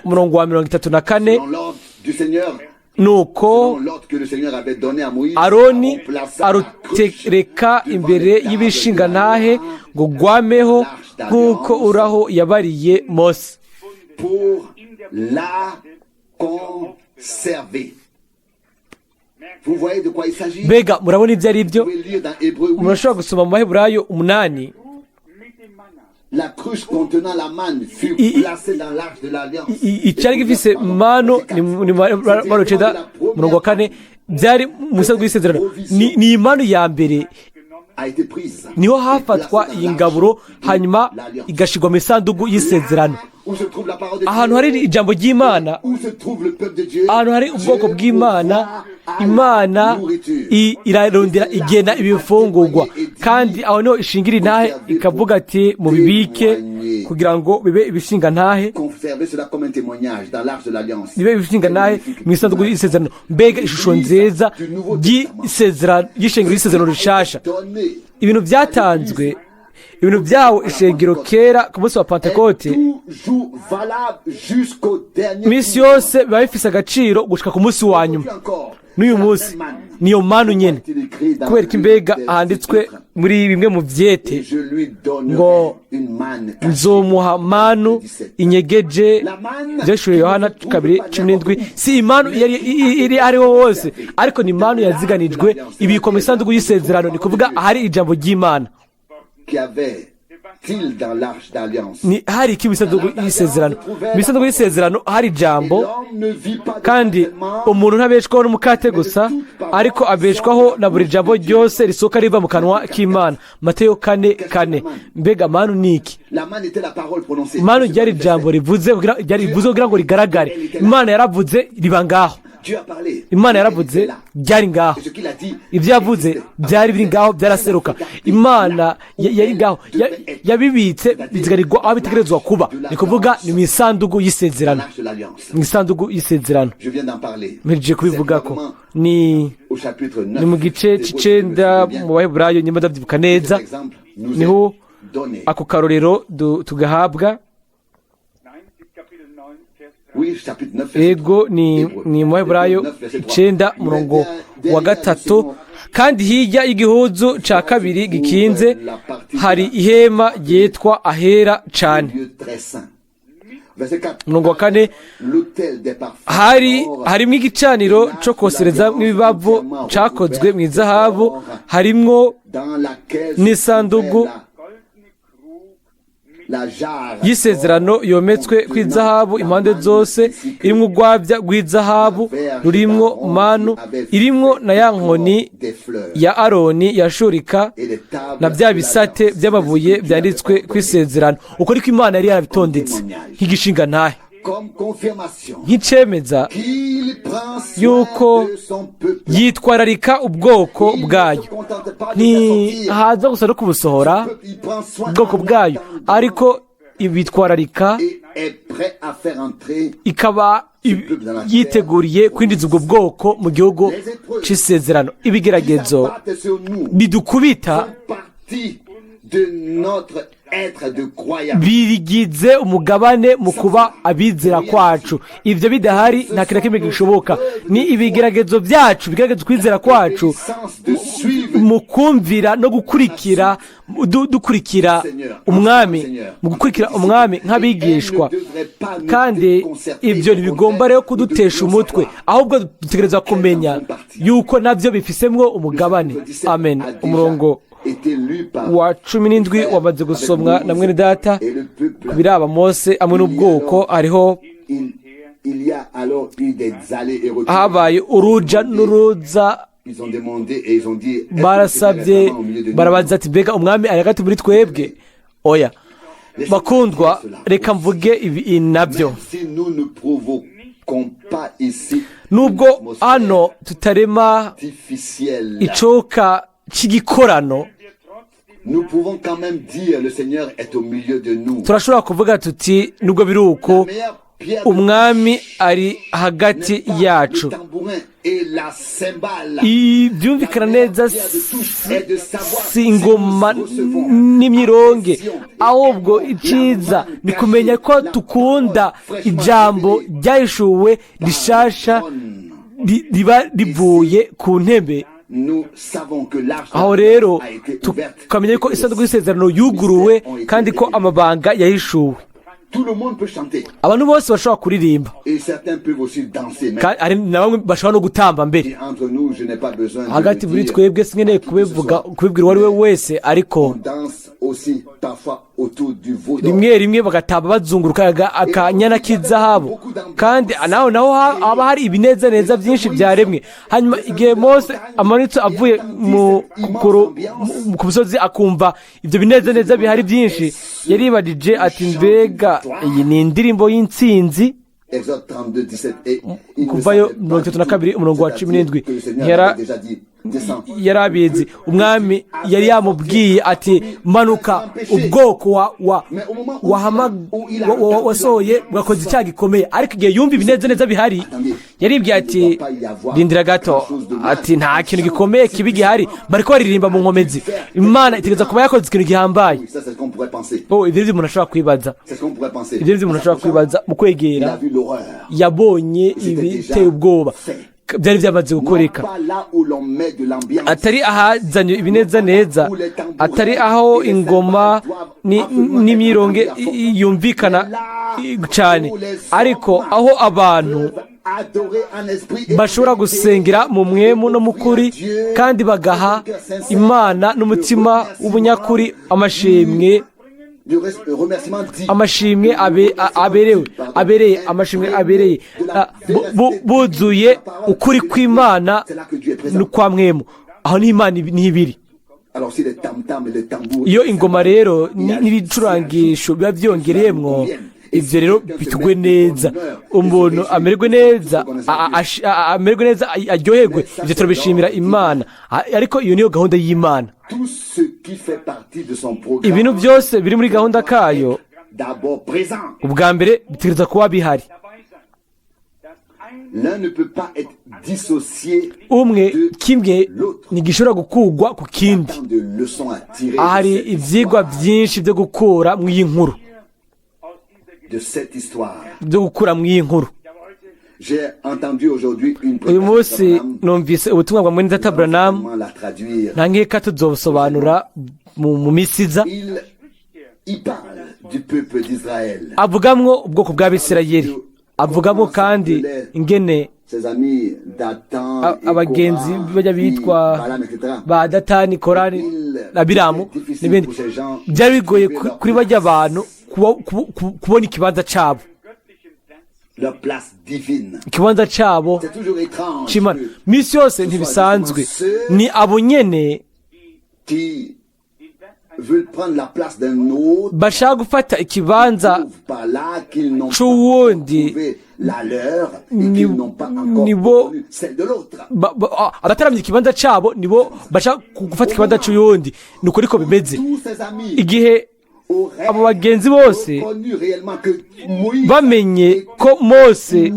Speaker 2: Umurongo wa 34: nuko Aroni arutereka imbere y'ibishingantahe ngo rwameho nk'uko Uraho yabariye Mose.
Speaker 1: Pour la conserver. Vous voyez de quoi il s'agit?
Speaker 2: Mbega murabona ibyo ari byo?
Speaker 1: Vous pouvez lire dans Hébreux 8.
Speaker 2: Murashobora gusoma mu Baheburayo 8.
Speaker 1: La cruche contenant la manne fut placée dans l'arche de l'alliance.
Speaker 2: Icyari gifise manu ni manu 9 umurongo wa 4, byari mu isanduku y'isezerano, ni imanu ya mbere
Speaker 1: A été prise.
Speaker 2: Niho hafatwa iyi ngaburo, hanyuma igashirwa mu isanduku y'isezerano.
Speaker 1: Où se trouve la parole de
Speaker 2: Ahantu
Speaker 1: Dieu?
Speaker 2: hari ijambo ry'Imana,
Speaker 1: Où se trouve le peuple de Dieu?
Speaker 2: ahantu hari ubwoko bw'Imana, Imana irarondera igena ibifungurwa, kandi aho niho ishingira intahe ikavuga ati mubibike kugira ngo bibe ibishinga ntahe,
Speaker 1: Conservez cela comme un témoignage dans l'arche de l'alliance.
Speaker 2: bibe ibishinga ntahe mu isanduku y'isezerano. Mbega ishusho nziza y'isezerano, y'ishengero y'isezerano rishasha!
Speaker 1: Donné
Speaker 2: Ibintu byatanzwe, ibintu byawo ishengero kera ku munsi wa Pantekote,
Speaker 1: toujours valable jusqu'au dernier
Speaker 2: iminsi yose biba bifise agaciro gushika ku munsi wa nyuma.
Speaker 1: encore.
Speaker 2: N'uyu munsi niyo manu nyene. Kubera ko imbega handitswe muri bimwe mu vyete
Speaker 1: Et je lui donnerai
Speaker 2: ngo
Speaker 1: une manne cachée.
Speaker 2: nzomuha manu inyegeje, Byashuye Yohana 2:17. Si imanu yari iri ariho hose, ariko ni manu yaziganijwe, ibikwa mu isanduku y'isezerano, ni kuvuga ahari ijambo ry'Imana.
Speaker 1: Qu'y avait-il dans l'arche d'alliance?
Speaker 2: Ni hari iki mu isanduku y'isezerano? Mu isanduku y'isezerano hari ijambo.
Speaker 1: L'homme ne vit pas de
Speaker 2: Kandi
Speaker 1: seulement
Speaker 2: umuntu ntabeshwaho n'umukate gusa, ariko abeshwaho na buri jambo ryose risohoka riva mu kanwa k'Imana. Mateyo 4:4. Mbega manu ni iki?
Speaker 1: La manne était la parole prononcée.
Speaker 2: Manu ryari ijambo rivuze ryari rivuze kugira ngo rigaragare. Imana yaravuze, riba ngaho.
Speaker 1: Dieu a parlé.
Speaker 2: Imana yaravuze, ryari ngaho.
Speaker 1: Et ce qu'il a dit,
Speaker 2: Ibyo yavuze byari biri ngaho, byaraseruka. Imana yari ngaho, yabibitse, bizigarirwa aho bitegerezwa kuba, ni kuvuga ni mu isanduku y'isezerano.
Speaker 1: L'arche de l'alliance.
Speaker 2: Mu isanduku y'isezerano.
Speaker 1: Je viens d'en parler.
Speaker 2: Mpejeje kubivuga ko ni
Speaker 1: Au chapitre 9.
Speaker 2: ni mu gice c'icenda mu Baheburayo, nyuma ndabyibuka neza,
Speaker 1: Exemple nous
Speaker 2: niho
Speaker 1: est donné.
Speaker 2: ako karorero tugahabwa.
Speaker 3: Nein, Kapitel 9, Vers 3.
Speaker 1: Oui, chapitre 9, verset
Speaker 2: Ego, ni mu Baheburayo 9, umurongo wa 3. Kandi hirya y'igihuzu ca kabiri gikinze hari ihema ryitwa Ahera cane.
Speaker 1: Lieu très saint. Verset 4.
Speaker 2: Umurongo wa 4.
Speaker 1: L'autel des parfums.
Speaker 2: Hari harimwo igicaniro co koserezamwo ibibavu cakozwe mu izahabu, harimwo
Speaker 1: Dans laquelle se
Speaker 2: n'isanduku
Speaker 1: trouvait la jarre
Speaker 2: y'isezerano yometswe ku izahabu impande zose, irimwo urwabya rw'izahabu rurimwo manu, irimwo na ya nkoni
Speaker 1: des fleurs
Speaker 2: ya Aroni yashurika,
Speaker 1: et les tables
Speaker 2: na bya bisate by'amabuye byanditswe ku isezerano. Uko ariko Imana yari yarabitondetse nk'igishinga ntahe,
Speaker 1: comme confirmation
Speaker 2: nk'icemeza
Speaker 1: qu'il prend soin
Speaker 2: yuko
Speaker 1: de son peuple.
Speaker 2: yitwararika ubwoko
Speaker 1: Il ne
Speaker 2: bwayo.
Speaker 1: se contente pas de faire sortir
Speaker 2: Ntihaza gusa no kubusohora
Speaker 1: le peuple, il prend soin
Speaker 2: ubwoko
Speaker 1: en
Speaker 2: bwayo,
Speaker 1: attendant
Speaker 2: ariko ibitwararika
Speaker 1: et est prêt à faire entrer
Speaker 2: ikaba yiteguriye kwinjiza ubwo bwoko mu gihugu c'isezerano. Ibigeragezo
Speaker 1: qui s'abattent sur nous
Speaker 2: bidukubita
Speaker 1: font partie de notre être de croyant.
Speaker 2: bigize umugabane mu kuba abizera kwacu. Ibyo bidahari, nta kintu na kimwe gishoboka. Ni ibigeragezo byacu bigaragaza ukwizera kwacu
Speaker 1: L'obéissance de suivre
Speaker 2: mu kumvira no gukurikira, dukurikira Umwami, mu gukurikira Umwami nk'abigishwa. Kandi ibyo ntibigomba rero kudutesha umutwe, ahubwo dutegereza kumenya yuko nabyo bifisemwo umugabane. Amen. Umurongo wa 17 wamaze gusomwa na mwene data ku biraba Mose hamwe n'ubwoko. Hariho
Speaker 1: Il, il y a alors eu des allers et retours.
Speaker 2: habaye uruja n'uruza.
Speaker 1: Ils ont demandé et ils ont dit: Est-ce que le Seigneur est
Speaker 2: Barasabye,
Speaker 1: vraiment au milieu de nous?
Speaker 2: barabaza ati mbega Umwami ari hagati muri twebwe? Oya bakundwa, reka mvuge ibi nabyo.
Speaker 1: Même si nous ne provoquons pas ici
Speaker 2: Nubwo
Speaker 1: une atmosphère
Speaker 2: hano tutarema
Speaker 1: artificielle,
Speaker 2: icoka cy'igikorano,
Speaker 1: nous pouvons quand même dire: le Seigneur est au milieu de nous.
Speaker 2: Turashobora kuvuga tuti nubwo biri uko,
Speaker 1: La meilleure pierre de
Speaker 2: Umwami ari hagati
Speaker 1: n'est pas
Speaker 2: yacu.
Speaker 1: le tambourin et la cymbale.
Speaker 2: Byumvikana neza, si ingoma n'imyironge, ahubwo icyiza ni kumenya ko dukunda ijambo ryahishuwe rishasha riba rivuye ku ntebe.
Speaker 1: Nous savons que l'arche
Speaker 2: Aho rero
Speaker 1: a été ouverte.
Speaker 2: tukamenya ko isanduku y'isezerano yuguruwe kandi ko amabanga yahishuwe.
Speaker 1: Tout le monde peut chanter
Speaker 2: Abantu bose bashobora kuririmba,
Speaker 1: et certains peuvent aussi danser. Mais
Speaker 2: kandi hari na bamwe bashobora no gutamba mbere.
Speaker 1: entre nous, je n'ai pas besoin de
Speaker 2: Hagati
Speaker 1: le
Speaker 2: muri
Speaker 1: dire.
Speaker 2: twebwe sinkeneye kubivuga, kubibwira uwo ari we wese, ariko
Speaker 1: On danse aussi parfois autour du veau d'or.
Speaker 2: rimwe rimwe bagatamba bazunguruka akanyana k'izahabu, kandi naho naho haba hari ibinezaneza byinshi byaremwe. Hanyuma igihe Mose amanitse avuye ku musozi, akumva ibyo binezaneza bihari byinshi, yaribajije ati mbega iyi ni indirimbo y'intsinzi?
Speaker 1: Exode 32, 17, et il ne
Speaker 2: Kuvayo
Speaker 1: savait pas
Speaker 2: mirongo
Speaker 1: du
Speaker 2: itatu na
Speaker 1: tout,
Speaker 2: kabiri umurongo wa
Speaker 1: c'est-à-dire
Speaker 2: 17.
Speaker 1: que le Seigneur avait déjà dit, descends.
Speaker 2: Yari abizi, umwami yari yamubwiye ati: "Manuka, ubwoko wasohoye bwakoze icyaha gikomeye." Ariko igihe yumva ibinezaneza bihari, yaribwiye ati: "Rindira gato," ati: "Nta kintu gikomeye kibi gihari, bariko baririmba mu nkomezi. Imana itegereza kuba yakoze ikintu gihambaye."
Speaker 1: Oui, ça c'est ce qu'on pourrait penser.
Speaker 2: Oh, ibyo nivyo umuntu ashobora kwibaza.
Speaker 1: C'est ce qu'on pourrait penser.
Speaker 2: Ibyo nivyo umuntu ashobora kwibaza mu
Speaker 1: Il
Speaker 2: kwegera.
Speaker 1: a vu l'horreur.
Speaker 2: Yabonye ibiteye ubwoba, byari byamaze gukoreka.
Speaker 1: Non pas là où l'on met de l'ambiance.
Speaker 2: Atari ahazanye ibineza neza, atari aho ingoma n'imyironge yumvikana cyane, ariko aho abantu
Speaker 1: Adorer en esprit et
Speaker 2: bashobora gusengera mu mpwemu no mu kuri, kandi bagaha Imana n'umutima w'ubunyakuri amashimwe,
Speaker 1: du remerciement dit
Speaker 2: amashimwe aberewe, abereye, amashimwe abereye, buzuye ukuri kw'Imana
Speaker 1: C'est là que Dieu est présent.
Speaker 2: kwa mpwemu. Aho ni Imana niho ibiri.
Speaker 1: Alors si les tam-tam et les tambours
Speaker 2: Iyo ingoma rero n'ibicurangisho biba byongereyemwo, ibyo rero bitugwe neza, umuntu amererwe neza, amererwe neza, aryoherwe, ibyo turabishimira Imana. Ariko iyo niyo gahunda y'Imana.
Speaker 1: Tout ce qui fait partie de son programme
Speaker 2: Ibintu byose biri muri gahunda kayo,
Speaker 1: d'abord présent.
Speaker 2: ubwa mbere bitegereza kuba bihari.
Speaker 3: Dabei sein, dass ein
Speaker 1: L'un ne peut pas être dissocié
Speaker 2: Umwe kimwe ntigishobora gukugwa ku kindi.
Speaker 1: Tant de leçons à tirer
Speaker 2: Hari
Speaker 1: de cette
Speaker 2: ibyigwa
Speaker 1: histoire,
Speaker 2: byinshi byo gukura mu iyi nkuru,
Speaker 3: aus dieser
Speaker 1: de cette histoire.
Speaker 2: byo gukura mu iyi nkuru.
Speaker 3: Ich habe heute
Speaker 1: J'ai entendu aujourd'hui une
Speaker 2: Uyu munsi
Speaker 1: prédication d'Abraham.
Speaker 2: numvise ubutumwa bwa mwene data Branham.
Speaker 1: Comment la traduire?
Speaker 2: Nta nkeka tuzobusobanura mu minsi iza.
Speaker 1: Il parle du peuple d'Israël.
Speaker 2: Avugamwo ubwoko bw'Abisirayeli, avugamwo kandi ingene
Speaker 1: Ses amis Dathan, et
Speaker 2: abagenzi
Speaker 1: Korah,
Speaker 2: bajya
Speaker 1: puis
Speaker 2: bitwa
Speaker 1: Balaam, etc.
Speaker 2: ba Datani, Korani na Biramu n'ibindi, byari bigoye kuri bajya abantu kubona ikibanza cyabo,
Speaker 3: göttlichen Platz
Speaker 1: Leur place divine.
Speaker 2: ikibanza cyabo
Speaker 1: C'est toujours étrange
Speaker 2: c'Imana.
Speaker 1: que
Speaker 2: Misi yose ntibisanzwe, ni abo nyene
Speaker 1: qui
Speaker 3: den Platz
Speaker 1: veulent prendre la place d'un autre
Speaker 2: bashaka gufata ikibanza
Speaker 1: trouvent par là qu'ils n'ont pas
Speaker 2: c'uwundi.
Speaker 1: trouvé la leur et qu'ils n'ont pas encore reconnu celle de l'autre.
Speaker 2: Abataramye ikibanza cyabo nibo bashaka gufata ikibanza c'uyundi. Ni ukuri ko bimeze.
Speaker 1: Tous ses amis
Speaker 2: Igihe
Speaker 1: auraient
Speaker 2: abo bagenzi bose
Speaker 1: reconnu réellement que Moïse
Speaker 2: bamenye ko Mose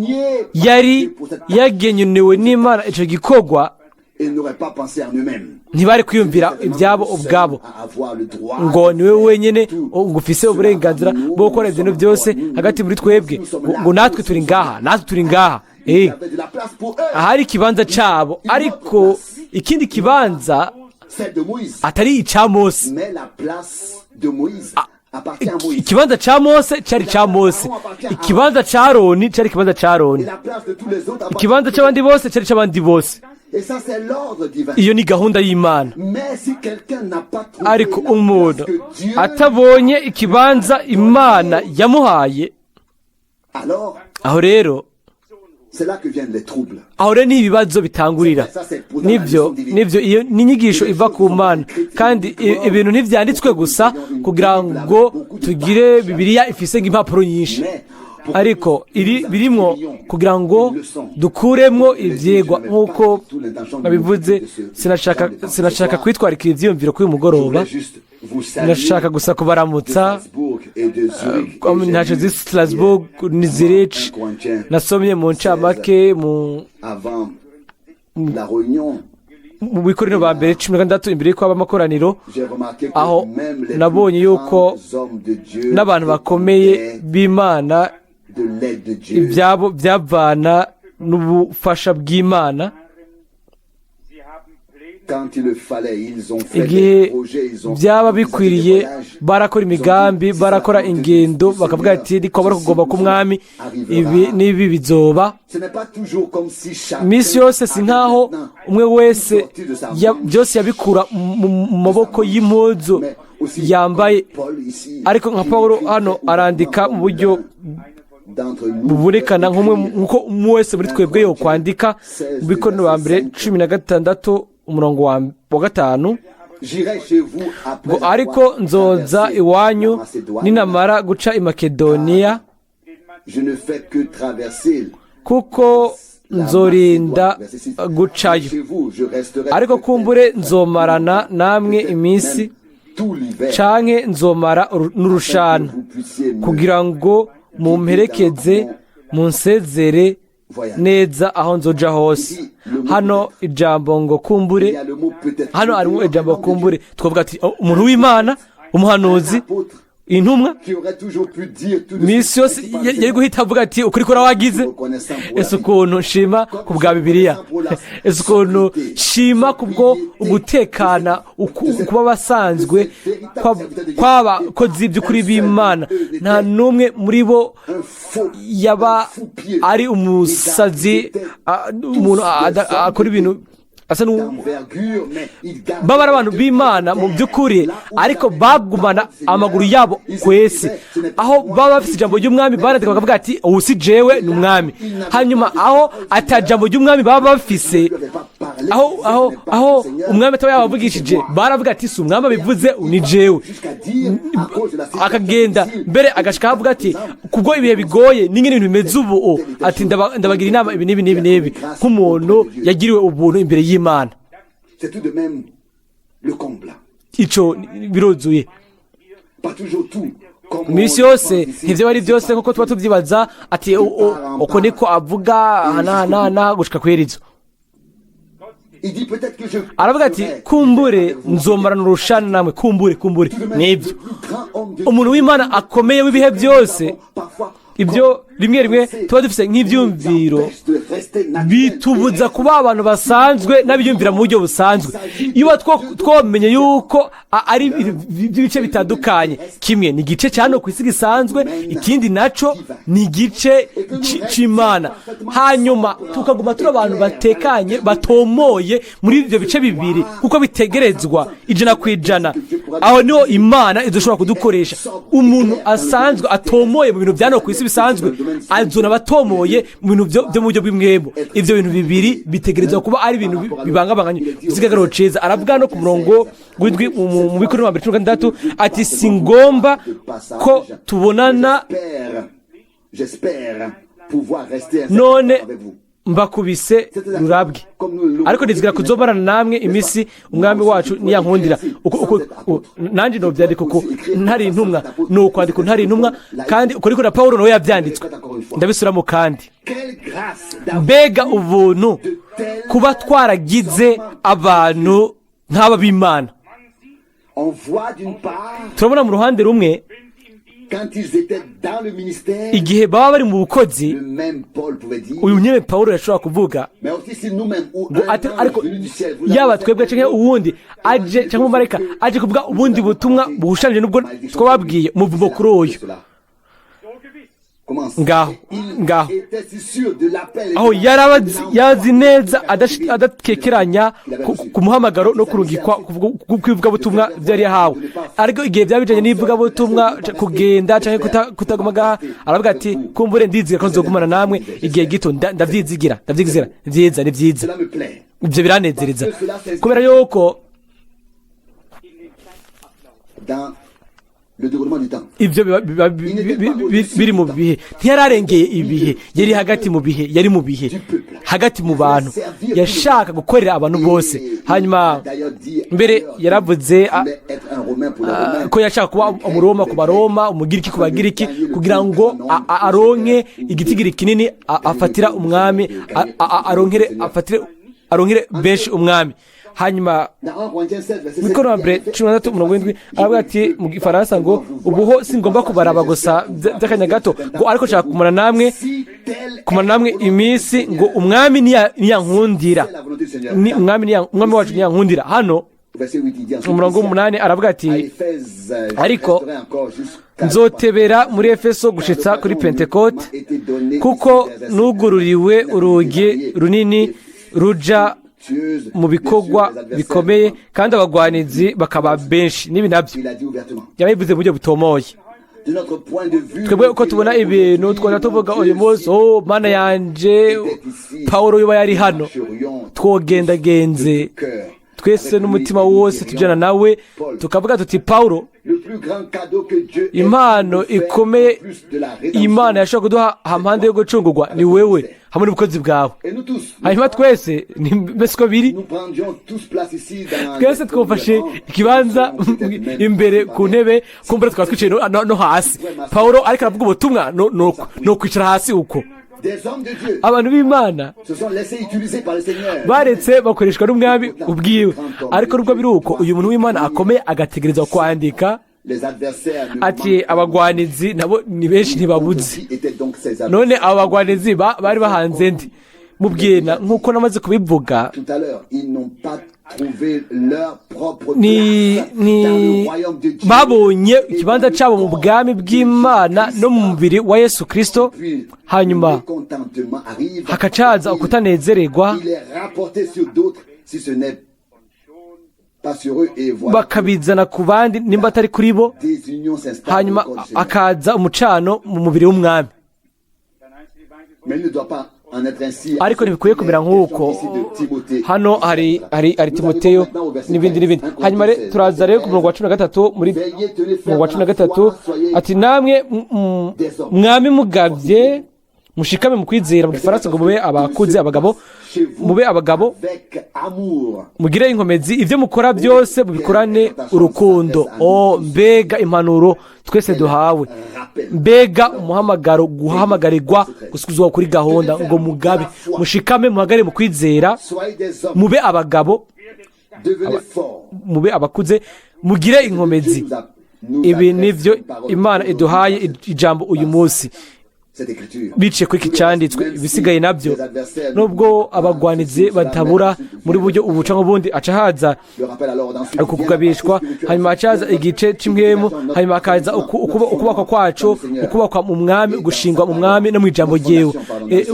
Speaker 2: yari yagenewe n'Imana ico gikorwa,
Speaker 1: et n'auraient pas pensé en eux-mêmes.
Speaker 2: ntibari kwiyumvira ibyabo ubwabo,
Speaker 1: À avoir le droit
Speaker 2: ngo niwe wenyine ngo ufise uburenganzira bwo gukora ibintu byose hagati muri twebwe, ngo natwe turi ngaha, natwe turi ngaha.
Speaker 1: Il y avait de la place pour eux,
Speaker 2: Ahari ikibanza cabo, ariko ikindi kibanza
Speaker 1: celle de Moïse.
Speaker 2: atari ica Mose.
Speaker 1: Mais la place de Moïse appartient à Moïse.
Speaker 2: Ikibanza ca Mose cari ca Mose, ikibanza ca Aroni cari ikibanza ca
Speaker 1: Et
Speaker 2: Aroni,
Speaker 1: la place de tous les autres appartient.
Speaker 2: ikibanza c'abandi bose cari c'abandi bose.
Speaker 1: Et ça, c'est l'ordre divin.
Speaker 2: Iyo ni gahunda y'Imana.
Speaker 1: Mais si quelqu'un n'a pas trouvé
Speaker 2: Ariko
Speaker 1: la
Speaker 2: umuntu
Speaker 1: place que Dieu,
Speaker 2: atabonye ikibanza Imana yamuhaye,
Speaker 1: alors
Speaker 2: aho rero,
Speaker 1: c'est là que viennent les troubles.
Speaker 2: aho rero ni ibibazo bitangurira. Nibyo, nibyo, iyo ni inyigisho iva ku Mana, kandi ibintu ntibyanditswe gusa kugira ngo tugire Bibiliya ifise nk'impapuro nyinshi,
Speaker 1: Mais pour
Speaker 2: ariko iri birimwo kugira ngo dukuremwo ivyigwa. Nk'uko nabivuze, sinashaka kwitwarikira ivyiyumviro kuri uyu mugoroba. Ndashaka gusa kubaramutsa. Ntacyo zi Strasbourg ni Zurich. Nasomye mu ncamake mu
Speaker 1: Avant la réunion,
Speaker 2: mu Bikorino ba mbere 16, imbere y'uko haba amakoraniro,
Speaker 1: j'ai remarqué que
Speaker 2: aho
Speaker 1: même les
Speaker 2: nabonye
Speaker 1: plus
Speaker 2: yuko
Speaker 1: grands hommes de Dieu
Speaker 2: n'abantu bakomeye
Speaker 1: dépendaient
Speaker 2: b'Imana
Speaker 1: de l'aide de Dieu.
Speaker 2: ibyabo byavana n'ubufasha bw'Imana.
Speaker 3: Sie haben Pläne
Speaker 1: Quand il le fallait, ils ont fait
Speaker 2: Igihe
Speaker 1: des projets, ils ont
Speaker 2: byaba
Speaker 1: organisé des
Speaker 2: bikwiriye,
Speaker 1: voyages.
Speaker 2: barakora imigambi, barakora ingendo, bakavuga ati: "Niko kugomba k'umwami, ibi n'ibi bizoba."
Speaker 1: Ce n'est pas toujours comme si chacun
Speaker 2: Iminsi yose si nkaho umwe wese
Speaker 1: sorti de sa
Speaker 2: byose yabikura mu maboko y'impuzu
Speaker 1: Mais aussi,
Speaker 2: yambaye.
Speaker 1: comme Paul ici,
Speaker 2: Ariko nka
Speaker 1: il
Speaker 2: Pawulo
Speaker 1: écrit
Speaker 2: hano
Speaker 1: très
Speaker 2: arandika mu buryo
Speaker 1: ouvertement d'entre nous
Speaker 2: bubonekana nk'umwe,
Speaker 1: écrire.
Speaker 2: nk'uko umwe wese muri twebwe yo kwandika mu Bikorano ba mbere 16 umurongo wa 5,
Speaker 1: J'irai chez vous après
Speaker 2: ngo:
Speaker 1: avoir
Speaker 2: "Ariko nzoza
Speaker 1: traversé
Speaker 2: iwanyu
Speaker 1: la Macédoine,
Speaker 2: ninamara guca i Makedoniya,
Speaker 3: den man
Speaker 1: Je ne fais que traverser
Speaker 2: Kuko
Speaker 1: la
Speaker 2: nzorinda
Speaker 1: Macédoine. Verset 6.
Speaker 2: gucayo,
Speaker 1: Chez vous, je resterai
Speaker 2: ariko
Speaker 1: peut-être
Speaker 2: kumbure nzomarana namwe
Speaker 1: peut-être
Speaker 2: iminsi
Speaker 1: même tout l'hiver,
Speaker 2: canke nzomara
Speaker 1: afin que
Speaker 2: n'urushana,
Speaker 1: vous puissiez me
Speaker 2: kugira ngo mumperekeze munsezere
Speaker 1: voyager.
Speaker 2: neza aho nzoja hose. Hano ijambo ngo
Speaker 1: Il
Speaker 2: kumbure,
Speaker 1: y a le mot peut-être.
Speaker 2: Hano harimo ijambo kumbure. Twavuga ati: "Oh, umuntu w'Imana, umuhanuzi,
Speaker 1: Apôtre
Speaker 2: intumwa,
Speaker 1: qui aurait toujours pu dire tout de
Speaker 2: misi
Speaker 1: suite,
Speaker 2: yose yari guhita avuga ati: ukuri kora wagize. Ese ukuntu nshima ku bwa Bibiliya! Ese ukuntu nshima kubwo ugutekana, kuba basanzwe kw'abakozi by'ukuri b'Imana! Nta n'umwe muri bo
Speaker 1: un faux,
Speaker 2: yaba
Speaker 1: un fou pieux,
Speaker 2: ari umusazi, umuntu akora ibintu asa n'u
Speaker 1: d'envergure, mais il garde
Speaker 2: baba ari abantu b'Imana mu by'ukuri, ariko bagumana amaguru yabo kwese. Aho baba bafite ijambo ry'Umwami, barandika bakavuga ati: ubu si jewe, ni Umwami. Hanyuma aho ata jambo ry'Umwami baba bafise, aho Umwami ataba yabavugishije, baravuga ati: si Umwami abivuze, ni jewe.
Speaker 1: Jusqu'à dire, à cause de la situation
Speaker 2: Akagenda
Speaker 1: difficile,
Speaker 2: mbere agashika avuga ati: kubwo ibihe bigoye n'ingene ibintu bimeze ubu, ati: ndabagira inama ibi n'ibi n'ibi n'ibi, nk'umuntu yagiriwe ubuntu imbere y'Imana.
Speaker 1: C'est tout de même le comble.
Speaker 2: Ico biruzuye.
Speaker 1: Pas toujours tout. Comme on
Speaker 2: Iminsi yose
Speaker 1: pense ici,
Speaker 2: ntivyo ari byose nkuko tuba tubyibaza, ati: uko niko avuga aha n'aha n'aha n'aha gushika kw'irizo.
Speaker 1: Il dit peut-être que je
Speaker 2: Aravuga ati: kumbure nzomarana urushana namwe, kumbure, kumbure. Nibyo,
Speaker 1: le plus grand homme de
Speaker 2: umuntu w'Imana akomeye w'ibihe byose.
Speaker 1: Parfois,
Speaker 2: Ibyo rimwe rimwe tuba dufite nk'ibyumviro bitubuza kuba abantu basanzwe n'abiyumvira mu buryo busanzwe. Iyo twamenye yuko ari ibintu by'ibice bitandukanye: kimwe ni igice cya hano ku isi gisanzwe, ikindi naco ni igice c'Imana, hanyuma tukaguma turi abantu batekanye, batomoye muri ibyo bice bibiri kuko bitegerezwa 100%, aho niho Imana idushobora kudukoresha. Umuntu asanzwe atomoye mu bintu bya hano ku isi bisanzwe azona abatomoye mu bintu byo mu buryo bw'impwemu. Ibyo bintu bibiri bitegerezwa kuba ari ibintu bibangabanganye. Usigagariro ceza aravuga no ku murongo w'indwi mu Bikorinto wa mbere 16, ati: si ngomba ko tubonana.
Speaker 1: J'espère pouvoir rester un certain
Speaker 2: None
Speaker 1: temps avec vous.
Speaker 2: mbakubise rurabwe, ariko nizigera kuzomarana namwe iminsi, Umwami wacu niyankundira. Nanjye nobyandika uko ntari intumwa, ni ukwandika ntari intumwa, kandi uko niko na Pawulo nawe yabyanditswe. Ndabisubiramo kandi.
Speaker 1: Quelle grâce d'avoir
Speaker 2: Mbega ubuntu kuba twaragize abantu nk'aba b'Imana!
Speaker 1: On voit d'une part,
Speaker 2: Turabona mu ruhande rumwe,
Speaker 1: quand ils étaient dans le ministère,
Speaker 2: igihe baba bari mu bukozi,
Speaker 1: le même Paul pouvait dire,
Speaker 2: uyu nyine Pawulo yashobora kuvuga
Speaker 1: mais aussi si nous-mêmes ou
Speaker 2: ngo
Speaker 1: un
Speaker 2: ati
Speaker 1: ange
Speaker 2: ariko
Speaker 1: venu du ciel vous
Speaker 2: yaba
Speaker 1: annonçait
Speaker 2: twebwe cyangwa uwundi aje cyangwa umumarayika aje kuvuga ubundi butumwa buhushanije n'ubwo twababwiye, umuvumo kuri uyu.
Speaker 1: Comment
Speaker 2: Ngaho,
Speaker 1: il
Speaker 2: ngaho.
Speaker 1: était si sûr de l'appel et
Speaker 2: Aho
Speaker 1: de la-
Speaker 2: yarabazi neza adakekeranya ku muhamagaro no kurungikwa kw'ivugabutumwa ibyo yari yahawe. Ariko igihe byaba bijanye n'ivugabutumwa, kugenda canke kutaguma ngaha, aravuga ati: kumbure ndizigira ko nzogumana namwe igihe gito. Ndavyizigira, ndavyizigira. Ni vyiza, ni vyiza.
Speaker 1: Cela me plaît.
Speaker 2: Ivyo biranezereza kubera yuko
Speaker 1: Dans le déroulement du temps.
Speaker 2: Ibyo biba biri mu bihe. Ntiyararengeye ibihe, yari hagati mu bihe, yari mu bihe hagati mu bantu, yashaka gukorera abantu bose. Hanyuma mbere yaravuze ko yashaka kuba Umuroma ku Baroma, Umugiriki ku Bagiriki, kugira ngo aronke igitigiri kinini afatira Umwami, aronkere afatire aronkere benshi Umwami. Hanyuma Mikono wa mbere 16 umurongo w'indwi aravuga ati mu Gifaransa ngo: ubuho singomba kubaraba gusa by'akanya gato, ngo ariko nshaka kumara namwe iminsi, ngo Umwami niyankundira, ni Umwami Umwami wacu niyankundira. Hano umurongo w'umunani aravuga ati: ariko nzotebera muri Efeso gushitsa kuri Pentekote, kuko nugururiwe urugi runini ruja mu bikorwa bikomeye, kandi abagwanizi bakaba benshi. N'ibi nabyo yarabivuze mu buryo butomoye. Twebwe uko tubona ibintu twajya tuvuga uyu munsi: oh Mana yanje, Pawulo yoba yari hano, twogendagenze twese n'umutima wose tujyana nawe, tukavuga tuti: Pawulo, Impano ikomeye Imana yashobora kuduha hampande yo gucungurwa ni wewe hamwe n'ubukozi bwawe. Hanyuma twese, ni mbese uko biri, twese twafashe ikibanza imbere ku ntebe, kumbura twaba twicaye no hasi. Paul ariko aravuga ubutumwa, no kwicara hasi uko. Abantu b'Imana baretse bakoreshwa n'Umwami ubwiwe. Ariko nubwo biri uko, uyu muntu w'Imana akomeye agategereza kwandika ati: "Abagwanizi nabo ni benshi, ntibabuze." None abo bagwanizi bari bahanze ndi mubwira nk'uko namaze kubivuga, ni babonye ikibanza cyabo mu bwami bw'Imana no mu mubiri wa Yesu Kirisito. Hanyuma hakacaza ukutanezererwa, bakabizana ku bandi nimba atari kuri bo, hanyuma akaza umucano mu mubiri w'Umwami. Ariko ntibikwiye kumera nk'uko. Hano hari Timoteyo n'ibindi n'ibindi. Hanyuma turaza rero ku murongo wa 13, muri murongo wa 13 ati: "Namwe mwami mugabye, mushikame mu kwizera." Mu Gifaransa ngo mube abakuze, abagabo, mube abagabo, mugire inkomezi, ibyo mukora byose mubikorane urukundo. O mbega impanuro twese duhawe! Mbega umuhamagaro, guhamagarirwa gusubizwa kuri gahunda, ngo mugabe, mushikame, muhagare mu kwizera, mube abagabo, mube abakuze, mugire inkomezi. Ibi nibyo Imana iduhaye ijambo uyu munsi biciye kuri iki cyanditswe. Ibisigaye nabyo, nubwo abagwanizi batabura muri buryo ubu cyangwa ubundi, aca haza kugabishwa, hanyuma haca igice cy'impwemu, hanyuma hakaza ukubakwa kwacu, ukubakwa mu Mwami, gushingwa mu Mwami no mu ijambo ryiwe,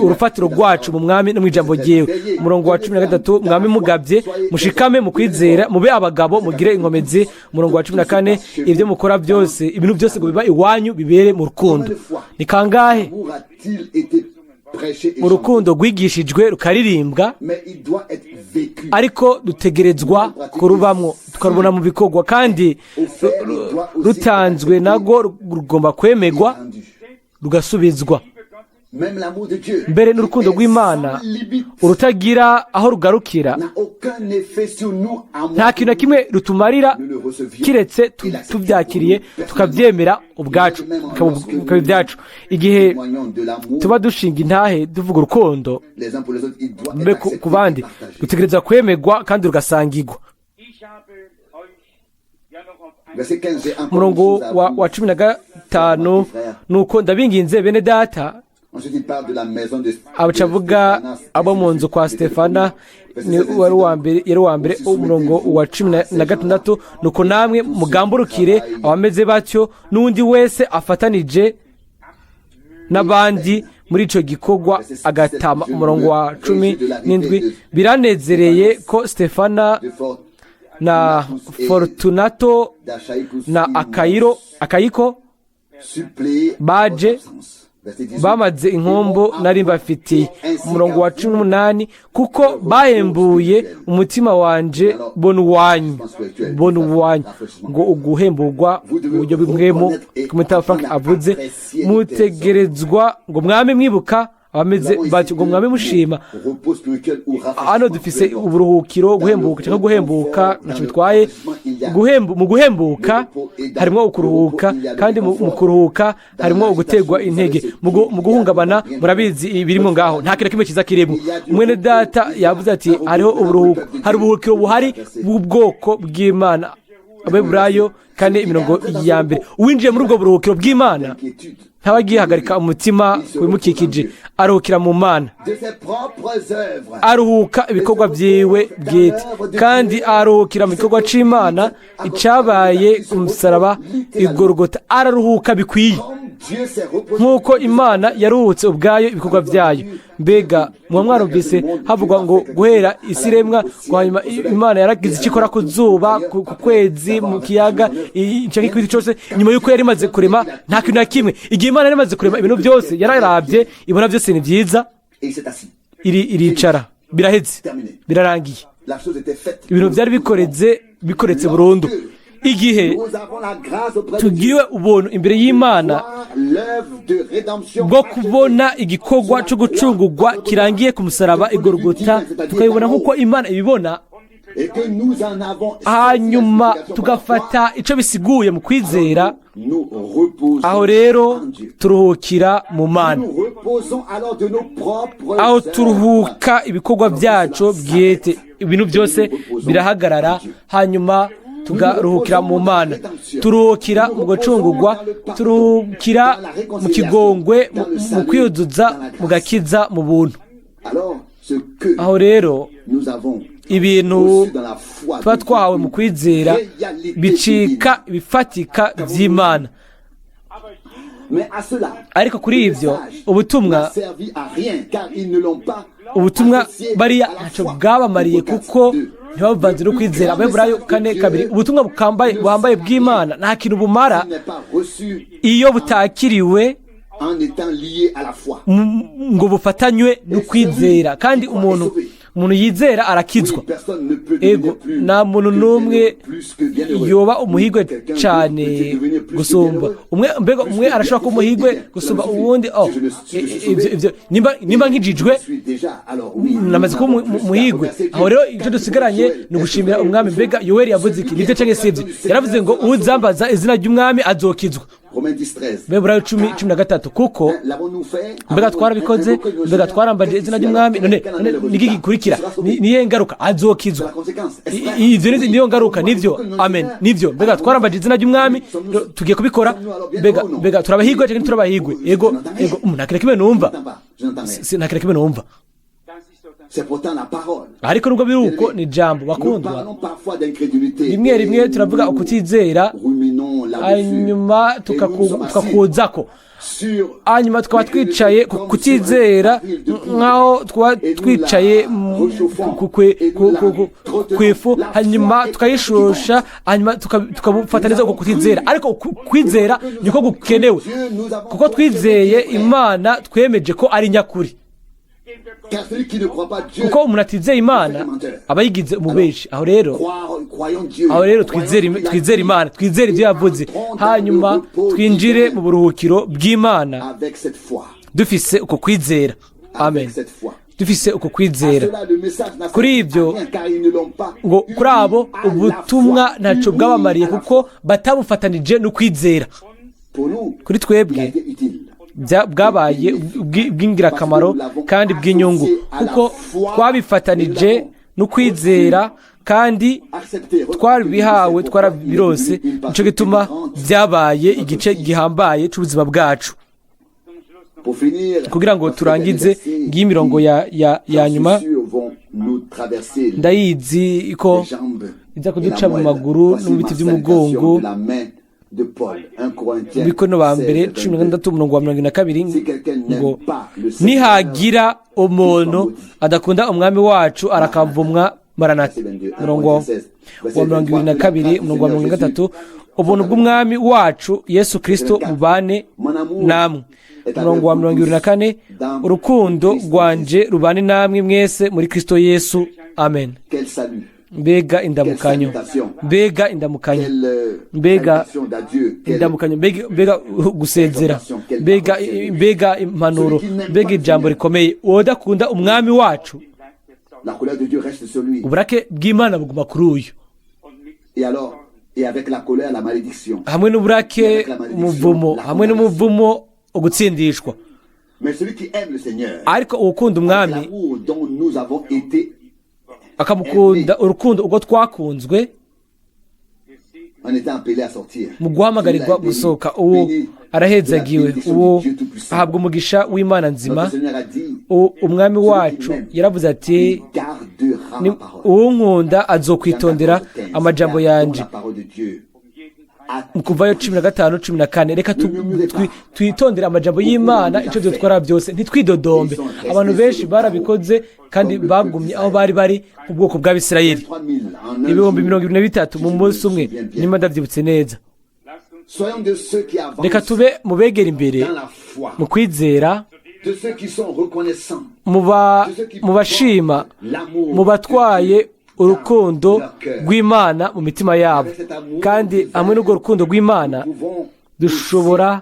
Speaker 2: urufatiro rwacu mu Mwami no mu ijambo ryiwe. Umurongo wa 13: "Mwami mugabye, mushikame mu kwizera, mube abagabo, mugire inkomezi." Umurongo wa 14: "Ibyo mukora byose, ibintu byose ngo biba iwanyu bibere mu rukundo." Ni kangahe urukundo rwigishijwe, rukaririmbwa, ariko dutegerezwa kurubamwo, tukarubona mu bikorwa, kandi rutanzwe narwo rugomba kwemerwa, rugasubizwa. Mbere n'urukundo rw'Imana urutagira aho rugarukira, nta kintu na kimwe rutumarira kiretse tubyakiriye, tukabyemera ubwacu, bikaba ibyacu. Igihe tuba dushinga intahe, tuvuga urukundo mbe ku bandi, rutegereza kwemerwa kandi rugasangirwa. Umurongo wa 15: "Nuko ndabinginze bene data." Abaca avuga abo mu nzu kwa Stefana, ni wari uwa mbere, yari uwa mbere. Umurongo wa 16: "Nuko namwe mugamburukire abameze batyo n'undi wese afatanije n'abandi muri icyo gikorwa agatama." Umurongo wa 17: "Biranezereye ko Stefana na Forutunato na Akayiro, Akayiko baje bamaze inkombo nari mbafitiye." Umurongo wa 18: "Kuko bahembuye umutima wanje bona uwanyu." Bona uwanyu, ngo uguhemburwa mu buryo bw'impwemu. Kumita Frank avuze, mutegerezwa ngo mwame mwibuka abameze batyo, ngo mwame mushima. Hano dufise uburuhukiro, guhembuka cyangwa guhembuka, ntacyo bitwaye. Mu guhembuka harimo ukuruhuka, kandi mu kuruhuka harimo uguterwa intege. Mu guhungabana, murabizi ibirimo ngaho, nta kintu na kimwe cyiza kirimo. Mwene data yavuze ati hariho uburuhuko, hari uburuhukiro buhari bw'ubwoko bw'Imana. Abeburayo 4, imirongo ya mbere. Uwinjiye muri ubwo buruhukiro bw'Imana ntaba agihagarika umutima ku bimukikije, aruhukira mu Mana, aruhuka ibikorwa byiwe bwite, kandi aruhukira mu gikorwa c'Imana icabaye ku musaraba igorogota. Araruhuka bikwiye nk'uko Imana yaruhutse ubwayo ibikorwa byayo. Mbega muba mwarumvise havugwa ngo guhera isi iremwa, ngo hanyuma Imana yaragize icyo ikora ku zuba, ku kwezi, mu kiyaga, canke ikindi cyose, nyuma y'uko yari imaze kurema? Nta kintu na kimwe. Igihe Imana yari imaze kurema ibintu byose, yararabye ibona byose ni byiza, iricara, biraheze, birarangiye. Ibintu byari bikoretse, bikoretse burundu. Igihe
Speaker 1: Nous avons la grâce auprès de Dieu
Speaker 2: tugiriwe ubuntu imbere y'Imana
Speaker 1: voir l'œuvre de rédemption
Speaker 2: bwo kubona igikorwa cyo gucungurwa kirangiye ku musaraba igorogota, tukabibona nk'uko Imana ibibona,
Speaker 1: et que nous en avons
Speaker 2: hanyuma tugafata icyo bisiguye mu kwizera,
Speaker 1: nous reposons
Speaker 2: aho rero
Speaker 1: en Dieu.
Speaker 2: turuhukira mu Mana.
Speaker 1: Nous reposons alors de nos propres
Speaker 2: Aho
Speaker 1: œuvres.
Speaker 2: turuhuka ibikorwa byacu bwite, ibintu byose birahagarara, hanyuma tugaruhukira mu Mana. Turuhukira mu gucungurwa, turuhukira mu kigongwe, mu kwiyuzuza, mu gakiza, mu buntu.
Speaker 1: Alors, ce que
Speaker 2: Aho rero
Speaker 1: nous avons
Speaker 2: ibintu
Speaker 1: reçu dans la foi
Speaker 2: tuba
Speaker 1: devient
Speaker 2: twahawe mu
Speaker 1: une
Speaker 2: kwizera
Speaker 1: réalité
Speaker 2: bicika
Speaker 1: divine.
Speaker 2: ibifatika by'Imana.
Speaker 1: Mais à cela,
Speaker 2: Ariko kuri
Speaker 1: le
Speaker 2: ibyo
Speaker 1: message
Speaker 2: ubutumwa
Speaker 1: n'a servi à rien car ils ne l'ont pas
Speaker 2: ubutumwa
Speaker 1: associé
Speaker 2: bariya
Speaker 1: à la
Speaker 2: ntacyo
Speaker 1: foi.
Speaker 2: bwabamariye
Speaker 1: Hébreux
Speaker 2: kuko
Speaker 1: 4, 2.
Speaker 2: ntibabuvanze no kwizera. Abaheburayo 4:2. Ubutumwa bukambaye buhambaye bw'Imana nta kintu bumara
Speaker 1: S'il n'est pas reçu
Speaker 2: iyo butakiriwe
Speaker 1: en étant lié à la foi.
Speaker 2: ngo bufatanywe no kwizera. Kandi umuntu yizera arakizwa.
Speaker 1: Oui, personne ne peut
Speaker 2: Ego,
Speaker 1: devenir plus
Speaker 2: nta muntu
Speaker 1: que
Speaker 2: n'umwe
Speaker 1: bienheureux, plus que bienheureux.
Speaker 2: yoba umuhigwe
Speaker 1: Quelqu'un d'autre
Speaker 2: cyane
Speaker 1: peut-il devenir plus que
Speaker 2: gusumba
Speaker 1: bienheureux?
Speaker 2: umwe. Mbega
Speaker 1: Plus
Speaker 2: umwe
Speaker 1: que
Speaker 2: arashobora kuba
Speaker 1: beatifié?
Speaker 2: umuhigwe
Speaker 1: Eh bien,
Speaker 2: gusumba
Speaker 1: cela me suffit.
Speaker 2: uwundi? Oh,
Speaker 1: Si je ne suis- je suis
Speaker 2: ibyo
Speaker 1: sauvé,
Speaker 2: ibyo nimba nkijijwe,
Speaker 1: je suis déjà, alors oui, nous
Speaker 2: namaze kuba
Speaker 1: n'avons plus qu'à
Speaker 2: umuhigwe.
Speaker 1: remercier Dieu.
Speaker 2: Aho rero icyo dusigaranye ni ugushimira Umwami. Mbega Yoweri yavuze iki? Nibyo cyangwa si ibyo? Yaravuze ngo uzambaza izina ry'Umwami azokizwa.
Speaker 1: Romains 10, 13.
Speaker 2: Beburayo 10:13. Kuko
Speaker 1: Hein, l'avons-nous fait?
Speaker 2: mbega
Speaker 1: Avons-nous
Speaker 2: twarabikoze?
Speaker 1: invoqué le
Speaker 2: Mbega
Speaker 1: Seigneur?
Speaker 2: twarambaje
Speaker 1: Qu'est-ce
Speaker 2: izina
Speaker 1: qui suit
Speaker 2: ry'Umwami?
Speaker 1: alors?
Speaker 2: None
Speaker 1: Quel en est le
Speaker 2: niki
Speaker 1: résultat?
Speaker 2: gikurikira?
Speaker 1: Il sera sauvé.
Speaker 2: Niye ngaruka? Azokizwa.
Speaker 1: C'est la conséquence. Est-ce vrai?
Speaker 2: Ivyo niyo ngaruka. Nivyo, amen, nivyo. Mbega twarambaje izina ry'Umwami? Tugiye kubikora. Mbega turabahigwe cyangwa ntiturabahigwe? Ego, ego. Nta kintu kimwe numva.
Speaker 1: Je n'entends pas. Je n'entends rien.
Speaker 2: Nta kintu kimwe numva.
Speaker 3: Das ist doch dann
Speaker 1: C'est pourtant la parole.
Speaker 2: Ariko nubwo biri uko, ni ijambo.
Speaker 1: Nous
Speaker 2: Bakundwa,
Speaker 1: parlons parfois d'incrédulité.
Speaker 2: rimwe rimwe turavuga ukutizera,
Speaker 1: Ruminons là-dessus.
Speaker 2: hanyuma
Speaker 1: Et nous sommes assis
Speaker 2: tukakuzako,
Speaker 1: sur
Speaker 2: hanyuma tukaba twicaye ku kutizera nk'aho twaba twicaye ku ifu, hanyuma tukayishusha, hanyuma tukabufata neza uko kutizera. Ariko kwizera niko gukenewe, kuko twizeye Imana, twemeje ko ari nyakuri.
Speaker 1: Car celui qui ne croit pas Dieu,
Speaker 2: Kuko umuntu atizeye Imana aba yigize umubeshi. Aho rero
Speaker 1: croyons Dieu.
Speaker 2: aho rero twizere, twizere Imana, twizere ibyo yavuze, hanyuma twinjire mu buruhukiro bw'Imana
Speaker 1: Avec cette foi.
Speaker 2: dufise uko kwizera. Amen.
Speaker 1: Avec cette foi.
Speaker 2: Dufise uko kwizera.
Speaker 1: Cela, le message n'a
Speaker 2: Kuri
Speaker 1: servi
Speaker 2: ibyo,
Speaker 1: à rien, car ils ne l'ont pas
Speaker 2: ngo kuri abo
Speaker 1: uni à la
Speaker 2: ubutumwa
Speaker 1: foi.
Speaker 2: ntacyo
Speaker 1: Uni
Speaker 2: bwabamariye
Speaker 1: à la
Speaker 2: kuko
Speaker 1: foi.
Speaker 2: batabufatanije no kwizera.
Speaker 1: Pour nous,
Speaker 2: Kuri
Speaker 1: il a
Speaker 2: twebwe
Speaker 1: été utile.
Speaker 2: bwabaye bw'ingirakamaro kandi bw'inyungu, kuko twabifatanije no kwizera kandi
Speaker 1: Accepté,
Speaker 2: twarabihawe, twarabirose. Nicyo gituma byabaye igice gihambaye cy'ubuzima bwacu.
Speaker 1: Pour finir,
Speaker 2: Kugira ngo turangize, ngiyi imirongo ya nyuma. Ndayizi ko iza kuduca mu maguru no mu biti by'umugongo. Mikono ba mbere 16, umurongo wa 42, ngo nihagira umuntu adakunda Umwami wacu arakavumwa. Maranata. Umurongo wa 22, umurongo wa 33: ubuntu bw'Umwami wacu Yesu Kirisito bubane namwe. Umurongo wa 24: urukundo rwanje rubane namwe mwese muri Kirisito Yesu. Amen.
Speaker 1: Quel salut,
Speaker 2: Mbega indamukanyo, mbega indamukanyo,
Speaker 1: quelle
Speaker 2: mbega
Speaker 1: salutation d'adieu, quelle
Speaker 2: indamukanyo, mbega gusezera, mbega impanuro, mbega ijambo rikomeye. Uwo udakunda Umwami wacu,
Speaker 1: la colère de Dieu reste sur lui.
Speaker 2: uburake bw'Imana buguma kuri uyu.
Speaker 1: Et alors, et avec la colère, la malédiction.
Speaker 2: Hamwe n'uburake umuvumo, hamwe n'umuvumo ugutsindishwa.
Speaker 1: Mais celui qui aime le Seigneur,
Speaker 2: Ariko uwukunda
Speaker 1: avec
Speaker 2: Umwami,
Speaker 1: l'amour dont nous avons été,
Speaker 2: akamukunda urukundo ubwo twakunzwe
Speaker 1: on était appelé à sortir.
Speaker 2: mu guhamagarirwa gusohoka, uwo arahezagiwe, uwo ahabwa umugisha w'Imana nzima.
Speaker 1: Notre Seigneur a dit,
Speaker 2: Umwami wacu yaravuze ati:
Speaker 1: gardera ma parole.
Speaker 2: Uwunkunda azokwitondera amajambo yanje.
Speaker 1: La parole de Dieu.
Speaker 2: Mu Kuvayo 15:14. Reka twitondere amajambo y'Imana icyo dutwara byose, ntitwidodombe. Abantu benshi barabikoze kandi bagumye aho bari bari nk'ubwoko bw'Abisirayeli, 23,000 mu munsi umwe, nimba ndabyibutse neza.
Speaker 1: Soyons de ceux qui avancent
Speaker 2: Reka tube mu begera imbere
Speaker 1: dans la foi,
Speaker 2: mu kwizera,
Speaker 1: de ceux qui sont reconnaissants,
Speaker 2: mu bashima,
Speaker 1: l'amour
Speaker 2: mu batwaye
Speaker 1: de Dieu
Speaker 2: urukundo rw'Imana mu mitima yabo. Kandi hamwe n'urwo rukundo rw'Imana dushobora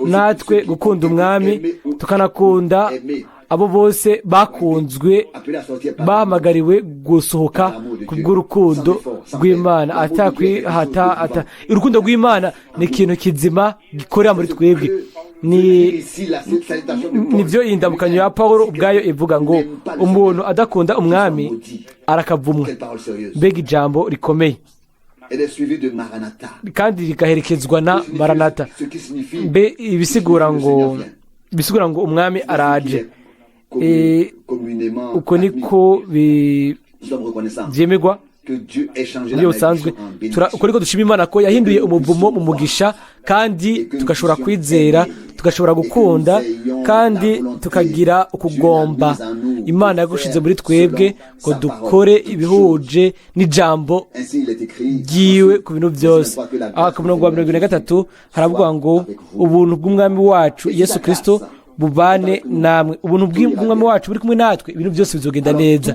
Speaker 2: natwe gukunda Umwami, tukanakunda abo bose bakunzwe, bahamagariwe gusohoka ku bw'urukundo rw'Imana atakwihata. Urukundo rw'Imana ni ikintu kizima gikorera muri twebwe. Nibyo iyi ndamukanyo ya Paul ubwayo ivuga ngo: "Umuntu adakunda Umwami arakavumwa." Mbega ijambo rikomeye! Kandi rigaherekezwa na "Maranata", mbe ibisigura ngo "Umwami araje". Uko niko byemerwa buryo busanzwe. Uko niko dushima Imana ko yahinduye umuvumo mu mugisha, kandi tugashobora kwizera, tugashobora gukunda, kandi tukagira ukugomba Imana yagushize muri twebwe ngo dukore ibihuje n'ijambo ryiwe ku bintu byose. Aha ku murongo wa 43 haravuga ngo: "Ubuntu bw'Umwami wacu Yesu Kirisito bubane namwe." Ubuntu bw'Umwami wacu buri kumwe natwe, ibintu byose bizogenda neza,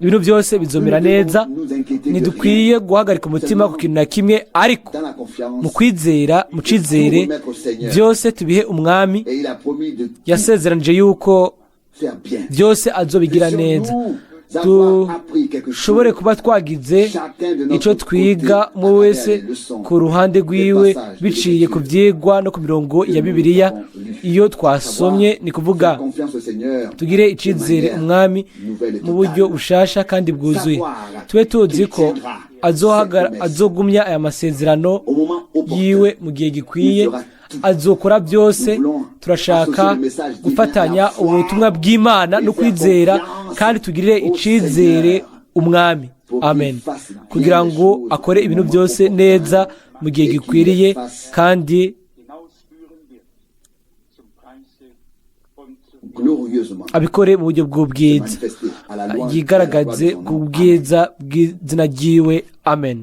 Speaker 2: ibintu byose bizomera neza. Ntidukwiye guhagarika umutima ku kintu na kimwe, ariko mu kwizera, mu cyizere, byose tubihe Umwami. Yasezeranije yuko byose azobigira neza. Dushobore kuba twagize icyo twiga umwe wese ku ruhande rwiwe biciye ku byigwa no ku mirongo ya Bibiliya iyo twasomye, ni kuvuga tugire icyizere Umwami mu buryo bushasha kandi bwuzuye. Tube tuzi ko azogumya aya masezerano yiwe mu gihe gikwiye, azokora byose. Turashaka gufatanya ubutumwa bw'Imana no kwizera, kandi tugirire icyizere Umwami, amen, kugira ngo akore ibintu byose neza mu gihe gikwiriye kandi
Speaker 3: hinausführen wird zum Preise und zum
Speaker 1: glorieusement
Speaker 2: abikore mu buryo bw'ubwiza,
Speaker 1: manifester à la louange
Speaker 2: yigaragaze ku bwiza bw'izina ryiwe. Amen.